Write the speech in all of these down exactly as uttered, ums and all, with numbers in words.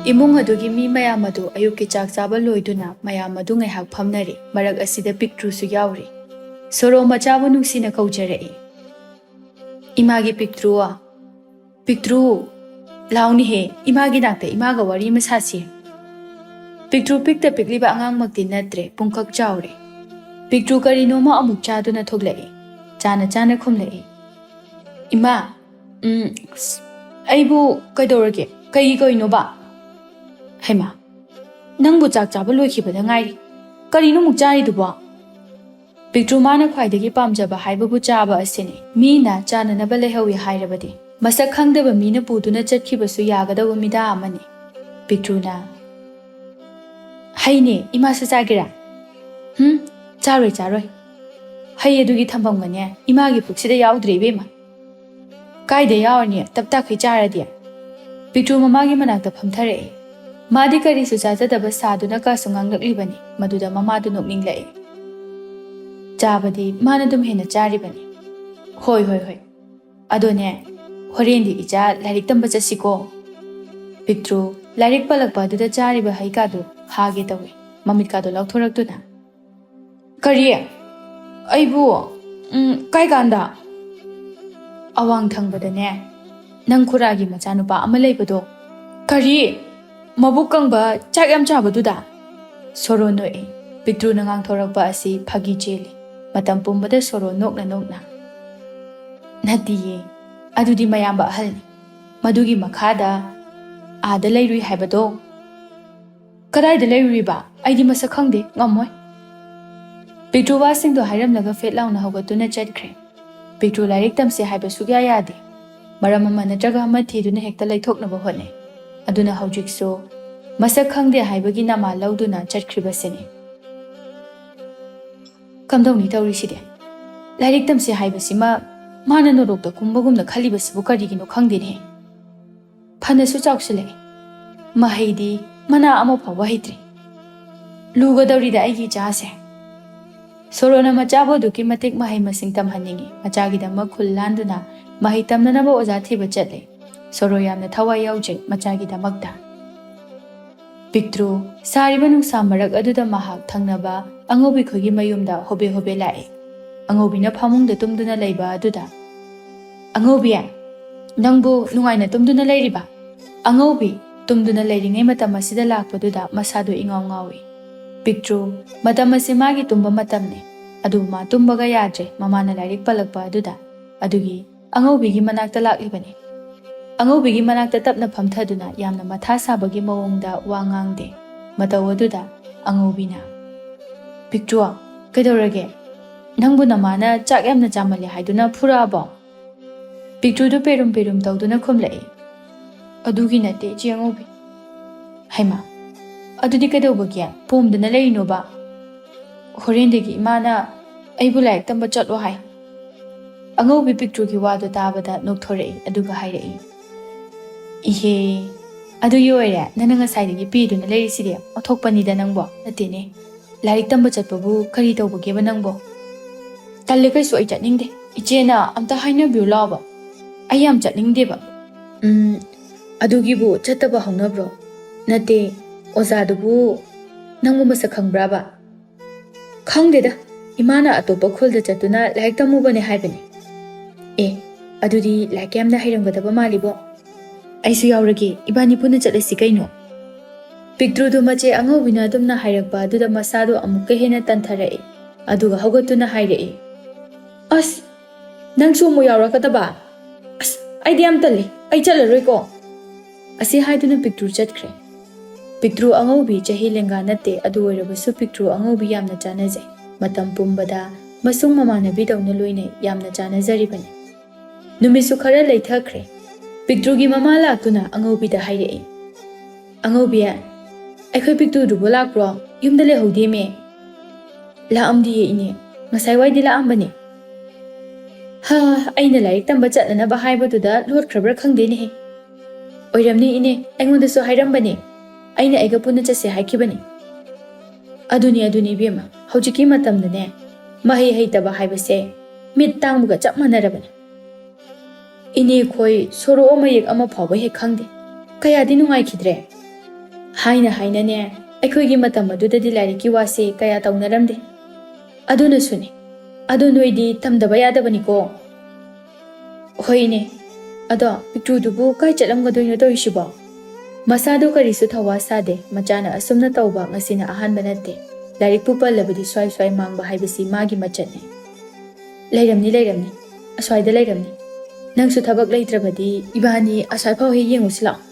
ꯏꯃꯨꯡ ꯑꯗꯨꯒꯤ ꯃꯤ ꯃꯌꯥꯝ ꯑꯗꯨ ꯑꯌꯨꯛꯀꯤ ꯆꯥꯛ ꯆꯥꯕ ꯂꯣꯏꯗꯨꯅ ꯃꯌꯥꯝ ꯑꯗꯨ ꯉꯥꯏꯍꯥꯛ ꯐꯝꯅꯔꯤ꯫ ꯃꯔꯛ ꯑꯁꯤꯗ ꯄꯤꯛꯇ꯭ꯔꯨꯁꯨ ꯌꯥꯎꯔꯤ꯫ ꯁꯣꯔꯣ ꯃꯆꯥꯕꯨ ꯅꯨꯡꯁꯤꯅ ꯀꯧꯖꯔꯛꯏ꯫ "ꯏꯃꯥꯒꯤ ꯄꯤꯛꯇ꯭ꯔꯨ, ꯄꯤꯛꯇ꯭ꯔꯨ, ꯂꯥꯎꯅꯤꯍꯦ, ꯏꯃꯥꯒꯤ ꯅꯥꯛꯇ ꯏꯃꯥꯒ ꯋꯥꯔꯤ ꯑꯃ ꯁꯥꯁꯤ꯫" ꯄꯤꯛꯇ꯭ꯔꯨ ꯄꯤꯛꯇ ꯄꯤꯛꯂꯤꯕ ꯑꯉꯥꯡꯃꯛꯇꯤ ꯅꯠꯇ꯭ꯔꯦ, ꯄꯨꯡꯀꯛ ꯆꯥꯎꯔꯦ꯫ ꯄꯤꯛꯇ꯭ꯔꯨ ꯀꯔꯤꯅꯣꯃ ꯑꯃꯨꯛ ꯆꯥꯗꯨꯅ ꯊꯣꯛꯂꯛꯏ꯫ ꯆꯥꯅ ꯆꯥꯅ ꯈꯨꯝꯂꯛꯏ꯫ "ꯏꯃꯥ, ꯎꯝ, ꯑꯁ, ꯑꯩꯕꯨ ꯀꯩꯗꯧꯔꯒꯦ? ꯀꯩꯒꯤ ꯀꯧꯏꯅꯣꯕ?" "ꯍꯩꯃꯥ, ꯅꯪꯕꯨ ꯆꯥꯛ ꯆꯥꯕ ꯂꯣꯏꯈꯤꯕꯗ ꯉꯥꯏꯔꯤ꯫ ꯀꯔꯤꯅꯣ ꯑꯃꯨꯛ ꯆꯥꯔꯤꯗꯨꯕꯣ?" ꯄꯤꯛꯇ꯭ꯔꯨ ꯃꯥꯅ ꯈ꯭ꯋꯥꯏꯗꯒꯤ ꯄꯥꯝꯖꯕ ꯍꯥꯏꯕꯕꯨ ꯆꯥꯕ ꯑꯁꯤꯅꯤ꯫ ꯃꯤꯅ ꯆꯥꯅꯅꯕ ꯂꯩꯍꯧꯏ ꯍꯥꯏꯔꯕꯗꯤ ꯃꯁꯛ ꯈꯪꯗꯕ ꯃꯤꯅ ꯄꯨꯗꯨꯅ ꯆꯠꯈꯤꯕꯁꯨ ꯌꯥꯒꯗꯧꯕ ꯃꯤꯗꯥ ꯑꯃꯅꯤ꯫ ꯄꯤꯛꯇ꯭ꯔꯨꯅ, "ꯍꯩꯅꯦ, ꯏꯃꯥꯁꯨ ꯆꯥꯒꯦꯔꯥ?" "ꯍꯨꯝ, ꯆꯥꯔꯣꯏ, ꯆꯥꯔꯣꯏ꯫ ꯍꯩ ꯑꯗꯨꯒꯤ ꯊꯝꯐꯝꯒꯅꯦ ꯏꯃꯥꯒꯤ ꯄꯨꯛꯁꯤꯗ ꯌꯥꯎꯗ꯭ꯔꯦ ꯏꯕꯦꯝꯃ꯫" "ꯀꯥꯏꯗ ꯌꯥꯎꯔꯅꯤ, ꯇꯞ ꯇꯥꯈꯩ ꯆꯥꯔꯗꯤ?" ꯄꯤꯛꯇ꯭ꯔꯨ ꯃꯃꯥꯒꯤ ꯃꯅꯥꯛꯇ ꯐꯝꯊꯔꯛꯏ꯫ ꯃꯥꯗꯤ ꯀꯔꯤꯁꯨ ꯆꯥꯖꯗꯕ ꯁꯥꯗꯨꯅ ꯀꯥꯁꯨ ꯉꯥꯡꯂꯛꯂꯤꯕꯅꯤ꯫ ꯃꯗꯨꯗ ꯃꯃꯥꯗꯨ ꯅꯣꯛꯅꯤꯡꯂꯛꯏ꯫ "ꯆꯥꯕꯗꯤ ꯃꯥꯅ ꯑꯗꯨꯝ ꯍꯦꯟꯅ ꯆꯥꯔꯤꯕꯅꯤ꯫" "ꯍꯣꯏ, ꯍꯣꯏ, ꯍꯣꯏ꯫ ꯑꯗꯣꯅꯦ, ꯍꯣꯔꯦꯟꯗꯤ ꯏꯆꯥ ꯂꯥꯏꯔꯤꯛ ꯇꯝꯕ ꯆꯠꯁꯤꯀꯣ꯫" ꯄꯤꯛꯇ꯭ꯔꯨ ꯂꯥꯏꯔꯤꯛ ꯄꯜꯂꯛꯄ ꯑꯗꯨꯗ ꯆꯥꯔꯤꯕ ꯍꯩꯀꯥꯗꯨ ꯍꯥꯒꯦ ꯇꯧꯏ꯫ ꯃꯃꯤꯠꯀꯥꯗꯨ ꯂꯥꯎꯊꯣꯔꯛꯇꯨꯅ, "ꯀꯔꯤ? ꯑꯩꯕꯨ? ꯎꯝ, ꯀꯥꯏ ꯀꯥꯟꯗ?" "ꯑꯋꯥꯡ ꯊꯪꯕꯗꯅꯦ, ꯅꯪ ꯈꯨꯔꯥꯒꯤ ꯃꯆꯥꯅꯨꯄꯥ ꯑꯃ ꯂꯩꯕꯗꯣ꯫" "ꯀꯔꯤ? ꯃꯕꯨꯛ ꯀꯪꯕ, ꯆꯥꯛ ꯌꯥꯝ ꯆꯥꯕꯗꯨꯗ?" ꯁꯣꯔꯣ ꯅꯣꯛꯏ꯫ ꯄꯤꯛꯇ꯭ꯔꯨꯅ ꯉꯥꯡꯊꯣꯔꯛꯄ ꯑꯁꯤ ꯐꯥꯒꯤ ꯆꯦꯜꯂꯤ꯫ ꯃꯇꯝ ꯄꯨꯝꯕꯗ ꯁꯣꯔꯣ ꯅꯣꯛꯅ ꯅꯣꯛꯅ, "ꯅꯠꯇꯤꯌꯦ, ꯑꯗꯨꯗꯤ ꯃꯌꯥꯝꯕ ꯑꯍꯜꯅꯤ꯫ ꯃꯗꯨꯒꯤ ꯃꯈꯥꯗ ꯑꯥꯗ ꯂꯩꯔꯨꯏ ꯍꯥꯏꯕꯗꯣ꯫" "ꯀꯗꯥꯏꯗ ꯂꯩꯔꯨꯔꯤꯕ? ꯑꯩꯗꯤ ꯃꯁꯛ ꯈꯪꯗꯦ, ꯉꯝꯃꯣꯏ꯫" ꯄꯤꯛꯇ꯭ꯔꯨ ꯋꯥꯁꯤꯡꯗꯣ ꯍꯥꯏꯔꯝꯂꯒ ꯐꯦꯠ ꯂꯥꯎꯅ ꯍꯧꯒꯠꯇꯨꯅ ꯆꯠꯈ꯭ꯔꯦ꯫ ꯄꯤꯛꯇ꯭ꯔꯨ ꯂꯥꯏꯔꯤꯛ ꯇꯝꯁꯦ ꯍꯥꯏꯕ ꯁꯨꯛꯌꯥ ꯌꯥꯗꯦ꯫ ꯃꯔꯝ ꯑꯃ ꯅꯠꯇ꯭ꯔꯒ ꯑꯃ ꯊꯤꯗꯨꯅ ꯍꯦꯛꯇ ꯂꯩꯊꯣꯛꯅꯕ ꯍꯣꯠꯅꯩ꯫ ꯑꯗꯨꯅ ꯍꯧꯖꯤꯛꯁꯨ ꯃꯁꯛ ꯈꯪꯗꯦ ꯍꯥꯏꯕꯒꯤ ꯅꯃꯥ ꯂꯧꯗꯨꯅ ꯆꯠꯈ꯭ꯔꯤꯕꯁꯤꯅꯤ꯫ ꯀꯝꯗꯧꯅꯤ ꯇꯧꯔꯤꯁꯤꯗꯤ? ꯂꯥꯏꯔꯤꯛ ꯇꯝꯁꯦ ꯍꯥꯏꯕꯁꯤꯃ ꯃꯥꯅ ꯅꯣꯔꯣꯛꯇ ꯀꯨꯝꯕꯒꯨꯝꯅ ꯈꯜꯂꯤꯕꯁꯤꯕꯨ ꯀꯔꯤꯒꯤꯅꯣ ꯈꯪꯗꯦꯅꯦ꯫ ꯐꯅꯁꯨ ꯆꯥꯎꯁꯤꯜꯂꯛꯑꯦ꯫ ꯃꯍꯩꯗꯤ ꯃꯅꯥ ꯑꯃ ꯐꯥꯎꯕ ꯍꯩꯇ꯭ꯔꯤ꯫ ꯂꯨꯒꯗꯧꯔꯤꯗ ꯑꯩꯒꯤ ꯏꯆꯥꯁꯦ꯫ ꯁꯣꯔꯣꯅ ꯃꯆꯥꯕꯨ ꯑꯗꯨꯛꯀꯤ ꯃꯇꯤꯛ ꯃꯍꯩ ꯃꯁꯤꯡ ꯇꯝꯍꯟꯅꯤꯡꯏ꯫ ꯃꯆꯥꯒꯤꯗꯃꯛ ꯈꯨꯜ ꯂꯥꯟꯗꯨꯅ ꯃꯍꯩ ꯇꯝꯅꯅꯕ ꯑꯣꯖꯥ ꯊꯤꯕ ꯆꯠꯂꯦ꯫ ꯁꯣꯔꯣ ꯌꯥꯝꯅ ꯊꯋꯥꯏ ꯌꯥꯎꯖꯩ ꯃꯆꯥꯒꯤꯗꯃꯛꯇ꯫ ꯄꯤꯛꯇ꯭ꯔꯨ ꯁꯥꯔꯤꯕ ꯅꯨꯡꯁꯥ ꯃꯔꯛ ꯑꯗꯨꯗ ꯃꯍꯥꯛ ꯊꯪꯅꯕ ꯑꯉꯧꯕꯤ ꯈꯣꯏꯒꯤ ꯃꯌꯨꯝꯗ ꯍꯣꯕꯦ ꯍꯣꯕꯦ ꯂꯥꯛꯏ꯫ ꯑꯉꯧꯕꯤꯅ ꯐꯃꯨꯡꯗ ꯇꯨꯝꯗꯨꯅ ꯂꯩꯕ ꯑꯗꯨꯗ, "ꯑꯉꯧꯕꯤ, ꯅꯪꯕꯨ ꯅꯨꯡꯉꯥꯏꯅ ꯇꯨꯝꯗꯨꯅ ꯂꯩꯔꯤꯕ?" ꯑꯉꯧꯕꯤ ꯇꯨꯝꯗꯨꯅ ꯂꯩꯔꯤꯉꯩ ꯃꯇꯝ ꯑꯁꯤꯗ ꯂꯥꯛꯄꯗꯨꯗ ꯃꯁꯥꯗꯨ ꯏꯉꯥꯎ ꯉꯥꯎꯏ꯫ ꯄꯤꯛꯇ꯭ꯔꯨ, ꯃꯇꯝ ꯑꯁꯤ ꯃꯥꯒꯤ ꯇꯨꯝꯕ ꯃꯇꯝꯅꯤ, ꯑꯗꯨꯕꯨ ꯃꯥ ꯇꯨꯝꯕꯒ ꯌꯥꯗ꯭ꯔꯦ, ꯃꯃꯥꯅ ꯂꯥꯏꯔꯤꯛ ꯄꯜꯂꯛꯄ ꯑꯗꯨꯗ꯫ ꯑꯗꯨꯒꯤ ꯑꯉꯧꯕꯤꯒꯤ ꯃꯅꯥꯛꯇ ꯂꯥꯛꯂꯤꯕꯅꯤ꯫ ꯑꯉꯧꯕꯤꯒꯤ ꯃꯅꯥꯛꯇ ꯇꯞꯅ ꯐꯝꯊꯗꯨꯅ ꯌꯥꯝꯅ ꯃꯊꯥ ꯁꯥꯕꯒꯤ ꯃꯑꯣꯡꯗ ꯋꯥ ꯉꯥꯡꯗꯦ꯫ ꯃꯇꯧ ꯑꯗꯨꯗ ꯑꯉꯧꯕꯤꯅ, "ꯄꯤꯛꯇ꯭ꯔꯨ, ꯀꯩꯗꯧꯔꯒꯦ? ꯅꯪꯕꯨ ꯅꯃꯥꯅ ꯆꯥꯛ ꯌꯥꯝꯅ ꯆꯥꯃꯜꯂꯦ ꯍꯥꯏꯗꯨꯅ ꯐꯨꯔꯛꯑꯕꯣ?" ꯄꯤꯛꯇ꯭ꯔꯨꯗꯨ ꯄꯦꯔꯨꯝ ꯄꯦꯔꯨꯝ ꯇꯧꯗꯨꯅ ꯈꯨꯝꯂꯛꯏ, "ꯑꯗꯨꯒꯤ ꯅꯠꯇꯦ, ꯏꯆꯦ ꯑꯉꯧꯕꯤ꯫" "ꯍꯩꯃꯥ, ꯑꯗꯨꯗꯤ ꯀꯩꯗꯧꯕꯒꯤ ꯄꯣꯝꯗꯨꯅ ꯂꯩꯔꯤꯅꯣꯕ? ꯍꯣꯔꯦꯟꯗꯒꯤ ꯏꯃꯥꯅ ꯑꯩꯕꯨ ꯂꯥꯏꯔꯤꯛ ꯇꯝꯕ ꯆꯠꯂꯣ ꯍꯥꯏ꯫" ꯑꯉꯧꯕꯤ ꯄꯤꯛꯇ꯭ꯔꯨꯒꯤ ꯋꯥꯗꯨ ꯇꯥꯕꯗ ꯅꯣꯛꯊꯣꯔꯛꯏ, ꯑꯗꯨꯒ ꯍꯥꯏꯔꯛꯏ, "ꯏꯍꯦ, ꯑꯗꯨꯒꯤ ꯑꯣꯏꯔꯦ ꯅꯪꯅ ꯉꯁꯥꯏꯗꯒꯤ ꯄꯤꯗꯨꯅ ꯂꯩꯔꯤꯁꯤꯗꯤ? ꯑꯣꯟꯊꯣꯛꯄꯅꯤꯗ ꯅꯪꯕꯣ꯫ ꯅꯠꯇꯦꯅꯦ, ꯂꯥꯏꯔꯤꯛ ꯇꯝꯕ ꯆꯠꯄꯕꯨ ꯀꯔꯤ ꯇꯧꯕꯒꯦꯕ ꯅꯪꯕꯣ?" "ꯇꯜꯂꯦ, ꯀꯩꯁꯨ ꯑꯩ ꯆꯠꯅꯤꯡꯗꯦ꯫ ꯏꯆꯦꯅ ꯑꯝꯇ ꯍꯥꯏꯅꯕꯤꯌꯨ ꯂꯥꯎꯕ꯫ ꯑꯩ ꯌꯥꯝ ꯆꯠꯅꯤꯡꯗꯦꯕ꯫" "ꯎꯝ, ꯑꯗꯨꯒꯤꯕꯨ ꯆꯠꯇꯕ ꯍꯧꯅꯕ꯭ꯔꯣ? ꯅꯠꯇꯦ, ꯑꯣꯖꯥꯗꯨꯕꯨ ꯅꯪꯕꯨ ꯃꯁꯛ ꯈꯪꯕ꯭ꯔꯥꯕ?" "ꯈꯪꯗꯦꯗ, ꯏꯃꯥꯅ ꯑꯇꯣꯞꯄ ꯈꯨꯜꯗ ꯆꯠꯇꯨꯅ ꯂꯥꯏꯔꯤꯛ ꯇꯝꯃꯨꯕꯅꯦ ꯍꯥꯏꯕꯅꯤ꯫" "ꯑꯦ, ꯑꯗꯨꯗꯤ ꯂꯥꯏꯔꯤꯛ ꯌꯥꯝꯅ ꯍꯩꯔꯝꯒꯗꯕ ꯃꯥꯜꯂꯤꯕꯣ꯫ ꯑꯩꯁꯨ ꯌꯥꯎꯔꯒꯦ, ꯏꯕꯥꯅꯤ ꯄꯨꯟꯅ ꯆꯠꯂꯁꯤ ꯀꯩꯅꯣ꯫" ꯄꯤꯛꯇ꯭ꯔꯨꯗꯨ ꯃꯆꯦ ꯑꯉꯧꯕꯤꯅ ꯑꯗꯨꯝꯅ ꯍꯥꯏꯔꯛꯄ ꯑꯗꯨꯗ ꯃꯁꯥꯗꯨ ꯑꯃꯨꯛꯀ ꯍꯦꯟꯅ ꯇꯟꯊꯔꯛꯏ, ꯑꯗꯨꯒ ꯍꯧꯒꯠꯇꯨꯅ ꯍꯥꯏꯔꯛꯏ, "ꯑꯁ, ꯅꯪꯁꯨ ꯑꯃꯨꯛ ꯌꯥꯎꯔꯛꯀꯗꯕ? ꯑꯁ, ꯑꯩꯗꯤ ꯌꯥꯝ ꯇꯜꯂꯤ, ꯑꯩ ꯆꯠꯂꯔꯣꯏꯀꯣ꯫" ꯑꯁꯤ ꯍꯥꯏꯗꯨꯅ ꯄꯤꯛꯇ꯭ꯔꯨ ꯆꯠꯈ꯭ꯔꯦ꯫ ꯄꯤꯛꯇ꯭ꯔꯨ ꯑꯉꯧꯕꯤ ꯆꯍꯤ ꯂꯦꯡꯒꯥ ꯅꯠꯇꯦ, ꯑꯗꯨ ꯑꯣꯏꯔꯕꯁꯨ ꯄꯤꯛꯇ꯭ꯔꯨ ꯑꯉꯧꯕꯤ ꯌꯥꯝꯅ ꯆꯥꯟꯅꯖꯩ꯫ ꯃꯇꯝ ꯄꯨꯝꯕꯗ ꯃꯁꯨꯡ ꯃꯃꯥꯟꯅꯕꯤꯗꯧꯅ ꯂꯣꯏꯅꯩ, ꯌꯥꯝꯅ ꯆꯥꯟꯅꯖꯔꯤꯕꯅꯤ꯫ ꯅꯨꯃꯤꯠꯁꯨ ꯈꯔ ꯂꯩꯊꯈ꯭ꯔꯦ꯫ ꯄꯤꯛꯇ꯭ꯔꯨꯒꯤ ꯃꯃꯥ ꯂꯥꯛꯇꯨꯅ ꯑꯉꯧꯕꯤꯗ ꯍꯥꯏꯔꯛꯏ, "ꯑꯉꯧꯕꯤ, ꯑꯩꯈꯣꯏ ꯄꯤꯛꯇ꯭ꯔꯨꯗꯨꯕꯨ ꯂꯥꯛꯄ꯭ꯔꯣ? ꯌꯨꯝꯗ ꯂꯩꯍꯧꯗꯦꯃꯦ꯫" "ꯂꯥꯛꯑꯝꯗꯤꯌꯦ ꯏꯅꯦ, ꯉꯁꯥꯏ ꯋꯥꯏꯗꯤ ꯂꯥꯛꯑꯝꯕꯅꯦ꯫" "ꯍꯥ, ꯑꯩꯅ ꯂꯥꯏꯔꯤꯛ ꯇꯝꯕ ꯆꯠꯅꯅꯕ ꯍꯥꯏꯕꯗꯨꯗ ꯂꯣꯠꯈ꯭ꯔꯕ꯭ꯔꯥ ꯈꯪꯗꯦꯅꯦꯍꯦ꯫" "ꯑꯣꯏꯔꯝꯅꯤ ꯏꯅꯦ, ꯑꯩꯉꯣꯟꯗꯁꯨ ꯍꯥꯏꯔꯝꯕꯅꯦ, ꯑꯩꯅ ꯑꯩꯒ ꯄꯨꯟꯅ ꯆꯠꯁꯦ ꯍꯥꯏꯈꯤꯕꯅꯤ꯫" "ꯑꯗꯨꯅꯤ, ꯑꯗꯨꯅꯤ ꯏꯕꯦꯝꯃ, ꯍꯧꯖꯤꯛꯀꯤ ꯃꯇꯝꯗꯅꯦ ꯃꯍꯩ ꯍꯩꯇꯕ ꯍꯥꯏꯕꯁꯦ ꯃꯤꯠ ꯇꯥꯡꯕꯒ ꯆꯞ ꯃꯥꯟꯅꯔꯕꯅꯤ꯫" "ꯏꯅꯦ ꯈꯣꯏ ꯁꯣꯔꯣꯛ ꯃꯌꯦꯛ ꯑꯃ ꯐꯥꯎꯕ ꯍꯦꯛ ꯈꯪꯗꯦ꯫ ꯀꯌꯥꯗꯤ ꯅꯨꯡꯉꯥꯏꯈꯤꯗ꯭ꯔꯦ꯫" ꯍꯥꯏꯅ ꯍꯥꯏꯅꯅꯦ, ꯑꯩꯈꯣꯏꯒꯤ ꯃꯇꯝ ꯑꯗꯨꯗꯗꯤ ꯂꯥꯏꯔꯤꯛꯀꯤ ꯋꯥꯁꯦ ꯀꯌꯥ ꯇꯧꯅꯔꯝꯗꯦ꯫ ꯑꯗꯨꯅꯁꯨꯅꯦ꯫ ꯑꯗꯣ ꯅꯣꯏꯗꯤ ꯇꯝꯗꯕ ꯌꯥꯗꯕꯅꯤꯀꯣ꯫ ꯍꯣꯏꯅꯦ꯫ ꯑꯗꯣ ꯄꯤꯛꯇ꯭ꯔꯨꯗꯨꯕꯨ ꯀꯥꯏ ꯆꯠꯂꯝꯒꯗꯣꯏꯅꯣ ꯇꯧꯔꯤꯁꯤꯕꯣ? ꯃꯁꯥꯗꯣ ꯀꯔꯤꯁꯨ ꯊꯧꯋꯥ ꯁꯥꯗꯦ꯫ ꯃꯆꯥꯅ ꯑꯁꯨꯝꯅ ꯇꯧꯕ ꯉꯁꯤꯅ ꯑꯍꯥꯟꯕ ꯅꯠꯇꯦ꯫ ꯂꯥꯏꯔꯤꯛꯄꯨ ꯄꯜꯂꯕꯗꯤ ꯁ꯭ꯋꯥꯏ ꯁ꯭ꯋꯥꯏ ꯃꯥꯡꯕ ꯍꯥꯏꯕꯁꯤ ꯃꯥꯒꯤ ꯃꯆꯠꯅꯤ꯫ "ꯂꯩꯔꯝꯅꯤ, ꯂꯩꯔꯝꯅꯤ꯫ ꯑꯁ꯭ꯋꯥꯏꯗ ꯂꯩꯔꯝꯅꯤ꯫ ꯅꯪꯁꯨ ꯊꯕꯛ ꯂꯩꯇ꯭ꯔꯕꯗꯤ ꯏꯕꯥꯅꯤ ꯑꯁ꯭ꯋꯥꯏ ꯐꯥꯎ ꯍꯦꯛ ꯌꯦꯡꯉꯨꯁꯤ ꯂꯥꯛꯑꯣ꯫"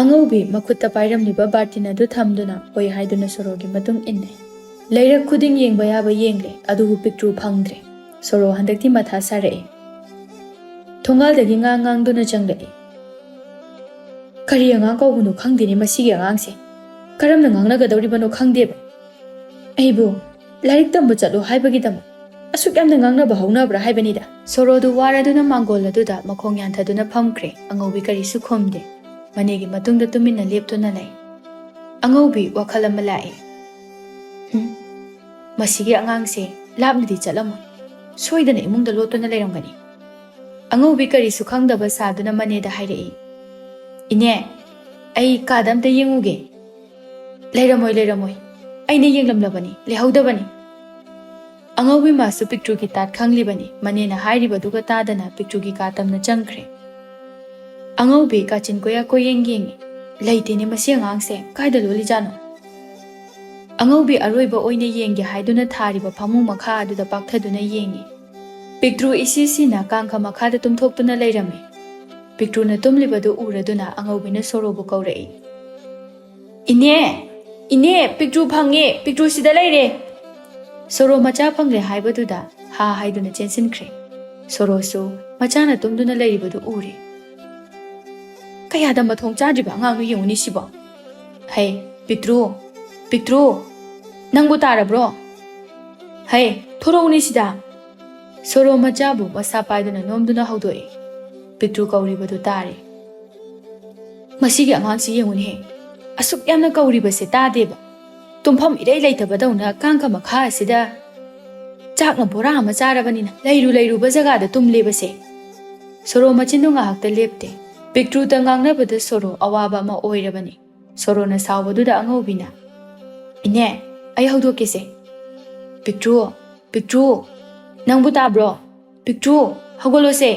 ꯑꯉꯧꯕꯤ ꯃꯈꯨꯠꯇ ꯄꯥꯏꯔꯝꯂꯤꯕ ꯕꯥꯔꯇꯤꯟ ꯑꯗꯨ ꯊꯝꯗꯨꯅ ꯍꯣꯏ ꯍꯥꯏꯗꯨꯅ ꯁꯣꯔꯣꯒꯤ ꯃꯇꯨꯡ ꯏꯟꯅꯩ꯫ ꯂꯩꯔꯛ ꯈꯨꯗꯤꯡ ꯌꯦꯡꯕ ꯌꯥꯕ ꯌꯦꯡꯂꯦ, ꯑꯗꯨꯕꯨ ꯄꯤꯛꯇ꯭ꯔꯨ ꯐꯪꯗ꯭ꯔꯦ꯫ ꯁꯣꯔꯣ ꯍꯟꯗꯛꯇꯤ ꯃꯊꯥ ꯁꯥꯔꯛꯑꯦ꯫ ꯊꯣꯡꯒꯥꯜꯗꯒꯤ ꯉꯥꯡ ꯉꯥꯡꯗꯨꯅ ꯆꯪꯂꯛꯏ꯫ "ꯀꯔꯤ ꯑꯉꯥꯡ ꯀꯧꯕꯅꯣ ꯈꯪꯗꯦꯅꯦ ꯃꯁꯤꯒꯤ ꯑꯉꯥꯡꯁꯦ꯫ ꯀꯔꯝꯅ ꯉꯥꯡꯅꯒꯗꯧꯔꯤꯕꯅꯣ ꯈꯪꯗꯦꯕ꯫ ꯑꯩꯕꯨ ꯂꯥꯏꯔꯤꯛ ꯇꯝꯕ ꯆꯠꯂꯣ ꯍꯥꯏꯕꯒꯤꯗꯃꯛ ꯑꯁꯨꯛ ꯌꯥꯝꯅ ꯉꯥꯡꯅꯕ ꯍꯧꯅꯕ꯭ꯔꯥ ꯍꯥꯏꯕꯅꯤꯗ꯫" ꯁꯣꯔꯣꯗꯨ ꯋꯥꯔꯗꯨꯅ ꯃꯥꯡꯒꯣꯜ ꯑꯗꯨꯗ ꯃꯈꯣꯡ ꯌꯥꯟꯊꯗꯨꯅ ꯐꯝꯈ꯭ꯔꯦ꯫ ꯑꯉꯧꯕꯤ ꯀꯔꯤꯁꯨ ꯈꯨꯝꯗꯦ꯫ ꯃꯅꯦꯒꯤ ꯃꯇꯨꯡꯗ ꯇꯨꯃꯤꯟꯅ ꯂꯦꯞꯇꯨꯅ ꯂꯩ꯫ ꯑꯉꯧꯕꯤ ꯋꯥꯈꯜ ꯑꯃ ꯂꯥꯛꯏ꯫ "ꯍꯨꯝ, ꯃꯁꯤꯒꯤ ꯑꯉꯥꯡꯁꯦ ꯂꯥꯞꯅꯗꯤ ꯆꯠꯂꯝꯃꯣꯏ꯫ ꯁꯣꯏꯗꯅ ꯏꯃꯨꯡꯗ ꯂꯣꯠꯇꯨꯅ ꯂꯩꯔꯝꯒꯅꯤ꯫" ꯑꯉꯧꯕꯤ ꯀꯔꯤꯁꯨ ꯈꯪꯗꯕ ꯁꯥꯗꯨꯅ ꯃꯅꯦꯗ ꯍꯥꯏꯔꯛꯏ꯫ "ꯏꯅꯦ, ꯑꯩ ꯀꯥꯗ ꯑꯝꯇ ꯌꯦꯡꯉꯨꯒꯦ꯫" "ꯂꯩꯔꯝꯃꯣꯏ, ꯂꯩꯔꯝꯃꯣꯏ꯫ ꯑꯩꯅ ꯌꯦꯡꯂꯝꯂꯕꯅꯤ, ꯂꯩꯍꯧꯗꯕꯅꯤ꯫" ꯑꯉꯧꯕꯤ ꯃꯥꯁꯨ ꯄꯤꯛꯇ꯭ꯔꯨꯒꯤ ꯇꯥꯠ ꯈꯪꯂꯤꯕꯅꯤ꯫ ꯃꯅꯦꯅ ꯍꯥꯏꯔꯤꯕꯗꯨꯒ ꯇꯥꯗꯅ ꯄꯤꯛꯇ꯭ꯔꯨꯒꯤ ꯀꯥ ꯇꯝꯅ ꯆꯪꯈ꯭ꯔꯦ꯫ ꯑꯉꯧꯕꯤ ꯀꯥꯆꯤꯟ ꯀꯣꯌꯥ ꯀꯣꯌꯦꯡ ꯌꯦꯡꯉꯤ꯫ "ꯂꯩꯇꯦꯅꯦ ꯃꯁꯤ ꯑꯉꯥꯡꯁꯦ, ꯀꯥꯏꯗ ꯂꯣꯠꯂꯤꯖꯥꯠꯅꯣ?" ꯑꯉꯧꯕꯤ ꯑꯔꯣꯏꯕ ꯑꯣꯏꯅ ꯌꯦꯡꯒꯦ ꯍꯥꯏꯗꯨꯅ ꯊꯥꯔꯤꯕ ꯐꯃꯨꯡ ꯃꯈꯥ ꯑꯗꯨꯗ ꯄꯥꯛꯊꯗꯨꯅ ꯌꯦꯡꯉꯤ꯫ ꯄꯤꯛꯇ꯭ꯔꯨ ꯏꯁꯤ ꯁꯤꯅ ꯀꯥꯡꯈ ꯃꯈꯥꯗ ꯇꯨꯝꯊꯣꯛꯇꯨꯅ ꯂꯩꯔꯝꯃꯤ꯫ ꯄꯤꯛꯇ꯭ꯔꯨꯅ ꯇꯨꯝꯂꯤꯕꯗꯨ ꯎꯔꯗꯨꯅ ꯑꯉꯧꯕꯤꯅ ꯁꯣꯔꯣꯕꯨ ꯀꯧꯔꯛꯏ꯫ "ꯏꯅꯦ! ꯏꯅꯦ! ꯄꯤꯛꯇ꯭ꯔꯨ ꯐꯪꯉꯦ! ꯄꯤꯛꯇ꯭ꯔꯨ ꯁꯤꯗ ꯂꯩꯔꯦ!" ꯁꯣꯔꯣ ꯃꯆꯥ ꯐꯪꯂꯦ ꯍꯥꯏꯕꯗꯨꯗ ꯍꯥ ꯍꯥꯏꯗꯨꯅ ꯆꯦꯟꯁꯤꯟꯈ꯭ꯔꯦ꯫ ꯁꯣꯔꯣꯁꯨ ꯃꯆꯥꯅ ꯇꯨꯝꯗꯨꯅ ꯂꯩꯔꯤꯕꯗꯨ ꯎꯔꯦ꯫ "ꯀꯌꯥꯗ ꯃꯊꯣꯡ ꯆꯥꯗ꯭ꯔꯤꯕ ꯑꯉꯥꯡꯅꯣ ꯌꯦꯡꯉꯨꯅꯤ ꯁꯤꯕꯣ꯫ ꯍꯩ, ꯄꯤꯛꯇ꯭ꯔꯨ, ꯄꯤꯛꯇ꯭ꯔꯨ, ꯅꯪꯕꯨ ꯇꯥꯔꯕ꯭ꯔꯣ? ꯍꯩ, ꯊꯣꯔꯛꯎꯅꯤ ꯁꯤꯗ!" ꯁꯣꯔꯣ ꯃꯆꯥꯕꯨ ꯃꯁꯥ ꯄꯥꯏꯗꯨꯅ ꯅꯣꯝꯗꯨꯅ ꯍꯧꯗꯣꯛꯏ꯫ ꯄꯤꯛꯇ꯭ꯔꯨ ꯀꯧꯔꯤꯕꯗꯨ ꯇꯥꯔꯦ꯫ "ꯃꯁꯤꯒꯤ ꯑꯉꯥꯡꯁꯤ ꯌꯦꯡꯉꯨꯅꯦꯍꯦ, ꯑꯁꯨꯛ ꯌꯥꯝꯅ ꯀꯧꯔꯤꯕꯁꯦ ꯇꯥꯗꯦꯕ꯫ ꯇꯨꯝꯐꯝ ꯏꯔꯩ ꯂꯩꯇꯕꯗꯧꯅ ꯀꯥꯡꯈ ꯃꯈꯥ ꯑꯁꯤꯗ ꯆꯥꯛꯅ ꯕꯣꯔꯥ ꯑꯃ ꯆꯥꯔꯕꯅꯤꯅ ꯂꯩꯔꯨ ꯂꯩꯔꯨꯕ ꯖꯒꯥꯗ ꯇꯨꯝꯂꯦꯕꯁꯦ꯫" ꯁꯣꯔꯣ ꯃꯆꯤꯟꯗꯨ ꯉꯥꯏꯍꯥꯛꯇ ꯂꯦꯞꯇꯦ꯫ ꯄꯤꯛꯇ꯭ꯔꯨꯗ ꯉꯥꯡꯅꯕꯗ ꯁꯣꯔꯣ ꯑꯋꯥꯕ ꯑꯃ ꯑꯣꯏꯔꯕꯅꯤ꯫ ꯁꯣꯔꯣꯅ ꯁꯥꯎꯕꯗꯨꯗ ꯑꯉꯧꯕꯤꯅ, "ꯏꯅꯦ, ꯑꯩ ꯍꯧꯗꯣꯛꯀꯦꯁꯦ꯫ ꯄꯤꯛꯇ꯭ꯔꯨ, ꯄꯤꯛꯇ꯭ꯔꯨ, ꯅꯪꯕꯨ ꯇꯥꯕ꯭ꯔꯣ? ꯄꯤꯛꯇ꯭ꯔꯨ, ꯍꯧꯒꯠꯂꯣꯁꯦ!"